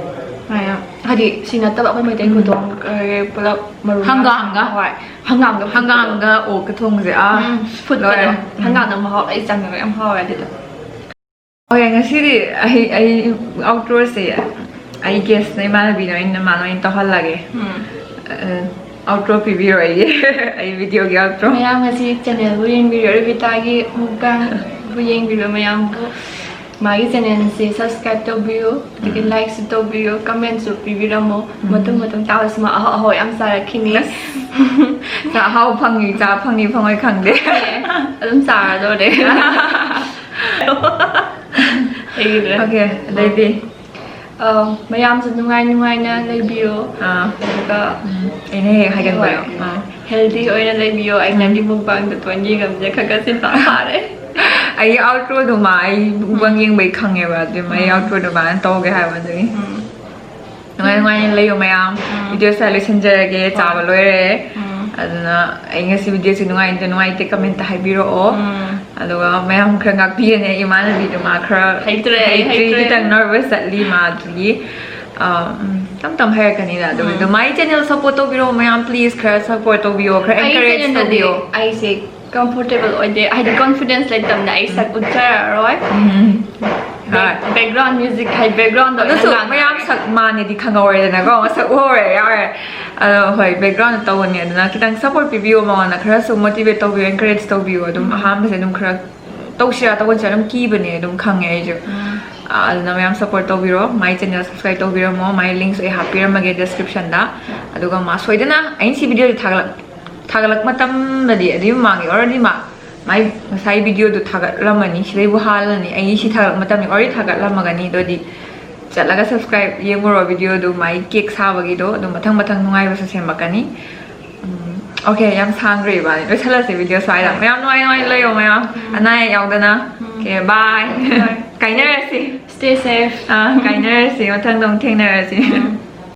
ꯍꯥꯏꯅ, ꯍꯥꯏꯗꯤ, ꯁꯤ ꯅꯠꯇꯕ ꯑꯩꯈꯣꯏ ꯃꯩꯇꯩ ꯎꯝ꯫ ꯈꯨꯇꯣꯡ, ꯑ, ꯄꯨꯂꯞ ꯃꯔꯨ ꯍꯪꯒꯥꯝꯒ? ꯍꯣꯏ, ꯍꯪꯒꯥꯝꯒ ꯐꯨꯠꯄꯗꯣ꯫ ꯍꯪꯒꯥꯝꯒ ꯑꯣꯛꯀ ꯊꯣꯡꯕꯁꯦ, ꯑꯥ, ꯎꯝ, ꯐꯨꯠꯄꯗꯣ꯫ ꯂꯣꯏꯔꯦ꯫ ꯎꯝ꯫ ꯍꯪꯒꯥꯝꯅ ꯃꯍꯥꯎ ꯂꯣꯏ ꯆꯪꯉꯒ ꯌꯥꯝ ꯍꯥꯎꯋꯦ ꯑꯗꯨꯗꯣ꯫ Okay, ꯉꯁꯤꯗꯤ ꯑꯩ ꯑꯩ ꯑꯥꯎꯠꯗꯣꯔꯁꯦ ꯑꯩ ꯒꯦꯁꯅ ꯏꯃꯥꯟꯅꯕꯤꯅ ꯑꯩꯅ ꯃꯥꯅ ꯑꯣꯏꯅ ꯇꯧꯍꯜꯂꯒꯦ꯫ ꯎꯝ꯫ ꯑꯥꯎꯠꯗꯣꯔ ꯄꯤꯕꯤꯔꯣ ꯑꯩꯒꯤ ꯑꯩ ꯚꯤꯗꯤꯑꯣꯒꯤ ꯑꯥꯎꯠꯗꯣꯔ꯫ ꯃꯌꯥꯝ ꯉꯁꯤ ꯆꯦꯅꯦꯜꯕꯨ ꯌꯦꯡꯕꯤꯔꯤꯕ ꯔꯤꯕꯤꯇꯥꯒꯤ ꯃꯨꯛꯕꯥꯡꯕꯨ ꯌꯦꯡꯕꯤꯕ ꯃꯌꯥꯝꯕꯨ ꯃꯥꯒꯤ ꯆꯦꯅꯦꯜꯁꯦ ꯁꯕꯁꯀ꯭ꯔꯥꯏꯕ ꯇꯧꯕꯤꯌꯨ, ꯑꯗꯒꯤ ꯂꯥꯏꯛꯁꯨ ꯇꯧꯕꯤꯌꯨ, ꯀꯃꯦꯟꯁꯨ ꯄꯤꯕꯤꯔꯝꯃꯣ꯫ ꯃꯇꯨꯡ ꯃꯇꯨꯡ ꯇꯥꯕꯁꯨ ꯃꯥ ꯑꯍꯥꯎ ꯑꯍꯥꯎ ꯌꯥꯝ ꯆꯥꯔꯛꯈꯤꯅꯤ꯫ ꯆꯥ ꯑꯍꯥꯎ ꯐꯪꯉꯤ ꯆꯥ ꯐꯪꯉꯤ ꯐꯪꯉꯣꯏ ꯈꯪꯗꯦ꯫ ꯑꯗꯨꯝ ꯆꯥꯔꯗꯧꯔꯦ꯫ ꯑꯩꯒꯤꯗꯨꯅ Okay, ꯑꯗꯩꯗꯤ ꯑ, ꯃꯌꯥꯝꯁꯨ ꯅꯨꯡꯉꯥꯏ ꯅꯨꯡꯉꯥꯏꯅ ꯂꯩꯕꯤꯌꯣ꯫ ꯑꯥ, ꯑꯗꯨꯒ ꯎꯝ, ꯑꯩꯅ ꯍꯦꯛ ꯍꯥꯏꯒꯟꯕꯗꯣ꯫ ꯍꯣꯏ꯫ ꯑꯥ꯫ ꯍꯦꯜꯗꯤ ꯑꯣꯏꯅ ꯂꯩꯕꯤꯌꯣ꯫ ꯑꯩ ꯅꯪꯒꯤ ꯃꯨꯛꯕꯥꯡꯗ ꯇꯣꯏꯅ ꯌꯦꯡꯉꯝꯁꯦ ꯈꯔ ꯈꯔ ꯁꯤꯟꯕ ꯐꯥꯔꯦ꯫ ꯑꯩꯒꯤ ꯑꯥꯎꯠꯗꯣꯔꯗꯨ ꯃꯥ ꯑꯩ ꯃꯨꯛꯕꯥꯡ ꯌꯦꯡꯕꯩ ꯈꯪꯉꯦꯕ, ꯑꯗꯨꯝ ꯑꯩ ꯑꯥꯎꯠꯗꯣꯔꯗꯨ ꯃꯥꯅ ꯇꯧꯒꯦ ꯍꯥꯏꯕꯗꯨꯒꯤ꯫ ꯎꯝ꯫ ꯅꯨꯡꯉꯥꯏ ꯅꯨꯡꯉꯥꯏꯅ ꯂꯩꯌꯣ ꯃꯌꯥꯝ꯫ ꯚꯤꯗꯤꯑꯣꯁꯦ ꯂꯣꯏꯁꯤꯟꯖꯔꯒꯦ, ꯆꯥꯕ ꯂꯣꯏꯔꯦ꯫ ꯎꯝ꯫ ꯑꯗꯨꯅ ꯑꯩ ꯉꯁꯤ ꯚꯤꯗꯤꯑꯣꯁꯦ ꯅꯨꯡꯉꯥꯏꯇꯦ ꯅꯨꯡꯉꯥꯏꯇꯦ ꯀꯃꯦꯟꯇ ꯍꯥꯏꯕꯤꯔꯛꯑꯣ꯫ ꯎꯝ꯫ ꯑꯗꯨꯒ ꯃꯌꯥꯝ ꯈꯔ ꯉꯥꯛꯄꯤꯒꯅꯦ, ꯏꯃꯥꯟꯅꯕꯤꯗꯣ ꯃꯥ ꯈꯔ ꯍꯩꯇ꯭ꯔꯦ, ꯑꯩ ꯍꯩꯇ꯭ꯔꯤ, ꯍꯩꯇ꯭ꯔꯦ꯫ ꯈꯤꯇꯪ ꯅꯔꯚꯁ ꯆꯠꯂꯤ ꯃꯥ, ꯑꯗꯨꯒꯤ ꯑ, ꯎꯝ, ꯇꯞ ꯇꯞ ꯍꯩꯔꯛꯀꯅꯤꯗ꯫ ꯑꯗꯨꯒꯤꯗꯣ ꯃꯥꯏ ꯆꯦꯅꯦꯜ ꯁꯞꯄꯣꯔꯠ ꯇꯧꯕꯤꯔꯣ ꯃꯌꯥꯝ, ꯄ꯭ꯂꯤꯖ ꯈꯔ ꯁꯞꯄꯣꯔꯠ ꯇꯧꯕꯤꯌꯣ, ꯈꯔ ꯑꯩꯒꯤ ꯑꯦꯟꯀꯔꯦꯖ ꯇꯧꯕꯤꯌꯣ꯫ ꯇꯧꯕꯤꯌꯣ꯫ ꯑꯩꯁꯦ ꯀꯝꯐꯣꯔꯇꯦꯕꯜ ꯑꯣꯏꯗꯦ, ꯍꯥꯏꯗꯤ ꯀꯣꯟꯐꯤꯗꯦꯟꯁ ꯂꯩꯇꯕꯅ ꯑꯩ ꯁꯛ ꯎꯠꯆꯔꯔꯣꯏ꯫ ꯎꯝ꯫ ꯍꯣꯏ꯫ ꯕꯦꯛꯒ꯭ꯔꯥꯎꯟ ꯃ꯭ꯌꯨꯖꯤꯛ ꯍꯥꯏꯗꯤ ꯕꯦꯛꯒ꯭ꯔꯥꯎꯟꯗ ꯑꯣꯏꯅ ꯑꯗꯨꯁꯨ ꯉꯥꯡꯉꯦ꯫ ꯃꯌꯥꯝ ꯁꯛ ꯃꯥꯅꯦꯗꯤ ꯈꯪꯍꯧꯔꯦꯗꯅꯀꯣ, ꯃꯁꯛ ꯎꯍꯧꯔꯦ, ꯌꯥꯎꯔꯦ꯫ ꯑꯗꯣ ꯍꯣꯏ, ꯕꯦꯛꯒ꯭ꯔꯥꯎꯟꯗ ꯇꯧꯕꯅꯦ, ꯑꯗꯨꯅ ꯈꯤꯇꯪ ꯁꯞꯄꯣꯔꯠ ꯄꯤꯕꯤꯌꯣ ꯃꯉꯣꯟꯗ, ꯈꯔꯁꯨ ꯃꯣꯇꯤꯚꯦꯠ ꯇꯧꯕꯤꯌꯣ, ꯑꯦꯟꯀꯔꯦꯖ ꯇꯧꯕꯤꯌꯣ꯫ ꯑꯗꯨꯝ ꯑꯍꯥꯟꯕꯁꯦ ꯑꯗꯨꯝ ꯈꯔ ꯇꯧꯁꯤꯔꯥ ꯇꯧꯒꯟꯁꯤꯔꯥ ꯑꯗꯨꯝ ꯀꯤꯕꯅꯦ, ꯑꯗꯨꯝ ꯈꯪꯉꯦ ꯑꯩꯁꯨ꯫ ꯑꯗꯨꯅ ꯃꯌꯥꯝ ꯁꯞꯄꯣꯔꯠ ꯇꯧꯕꯤꯔꯣ, ꯃꯥꯏ ꯆꯦꯅꯦꯜ ꯁꯕꯁꯀ꯭ꯔꯥꯏꯕ ꯇꯧꯕꯤꯔꯝꯃꯣ, ꯃꯥꯏ ꯂꯤꯡꯁ ꯑꯩ ꯍꯥꯞꯄꯤꯔꯝꯃꯒꯦ ꯗꯤꯁꯀ꯭ꯔꯤꯞꯁꯟꯗ꯫ ꯑꯗꯨꯒ ꯃꯥ ꯁꯣꯏꯗꯅ ꯑꯩꯅ ꯁꯤ ꯚꯤꯗꯤꯑꯣꯁꯦ ꯊꯥꯒꯠꯂꯛ ꯊꯥꯒꯠꯂꯛ ꯃꯇꯝꯗꯗꯤ, ꯑꯗꯨꯒꯤ ꯃꯃꯥꯡꯒꯤ ꯑꯣꯜꯔꯦꯗꯤ ꯃꯥ ꯃꯥꯏ ꯉꯁꯥꯏ ꯚꯤꯗꯤꯑꯣꯗꯨ ꯊꯥꯒꯠꯂꯝꯃꯅꯤ, ꯁꯤꯗꯩꯕꯨ ꯍꯥꯜꯂꯅꯤ, ꯑꯩꯒꯤ ꯁꯤ ꯊꯥꯒꯠꯂꯛ ꯃꯇꯝꯗ ꯑꯣꯜꯔꯦꯗꯤ ꯊꯥꯒꯠꯂꯝꯃꯒꯅꯤ꯫ ꯑꯗꯨꯗꯤ ꯆꯠꯂꯒ ꯁꯕꯁꯀ꯭ꯔꯥꯏꯕ ꯌꯦꯡꯉꯨꯔꯣ ꯚꯤꯗꯤꯑꯣꯗꯨ, ꯃꯥꯏ ꯀꯦꯛ ꯁꯥꯕꯒꯤꯗꯣ꯫ ꯑꯗꯨꯝ ꯃꯊꯪ ꯃꯊꯪ ꯅꯨꯡꯉꯥꯏꯕꯁꯨ ꯁꯦꯝꯃꯛꯀꯅꯤ꯫ ꯎꯝ, ꯑꯣꯀꯦ, ꯌꯥꯝ ꯁꯥꯡꯈ꯭ꯔꯦ ꯏꯕꯥꯅꯤ, ꯂꯣꯏꯁꯜꯂꯁꯦ ꯚꯤꯗꯤꯑꯣ ꯁ꯭ꯋꯥꯏꯗ꯫ ꯃꯌꯥꯝ ꯅꯨꯡꯉꯥꯏ ꯅꯨꯡꯉꯥꯏꯅ ꯂꯩꯌꯣ ꯃꯌꯥꯝ, ꯑꯅꯥ ꯑꯌꯦꯛ ꯌꯥꯎꯗꯅ꯫ ꯑꯣꯀꯦ, ꯕꯥꯏ꯫ ꯀꯥꯏꯅꯔꯁꯤ꯫ Stay safe. ꯑꯥ, ꯀꯥꯏꯅꯔꯁꯤ, ꯃꯊꯪꯗ ꯑꯃꯨꯛ ꯊꯦꯡꯅꯔꯁꯤ꯫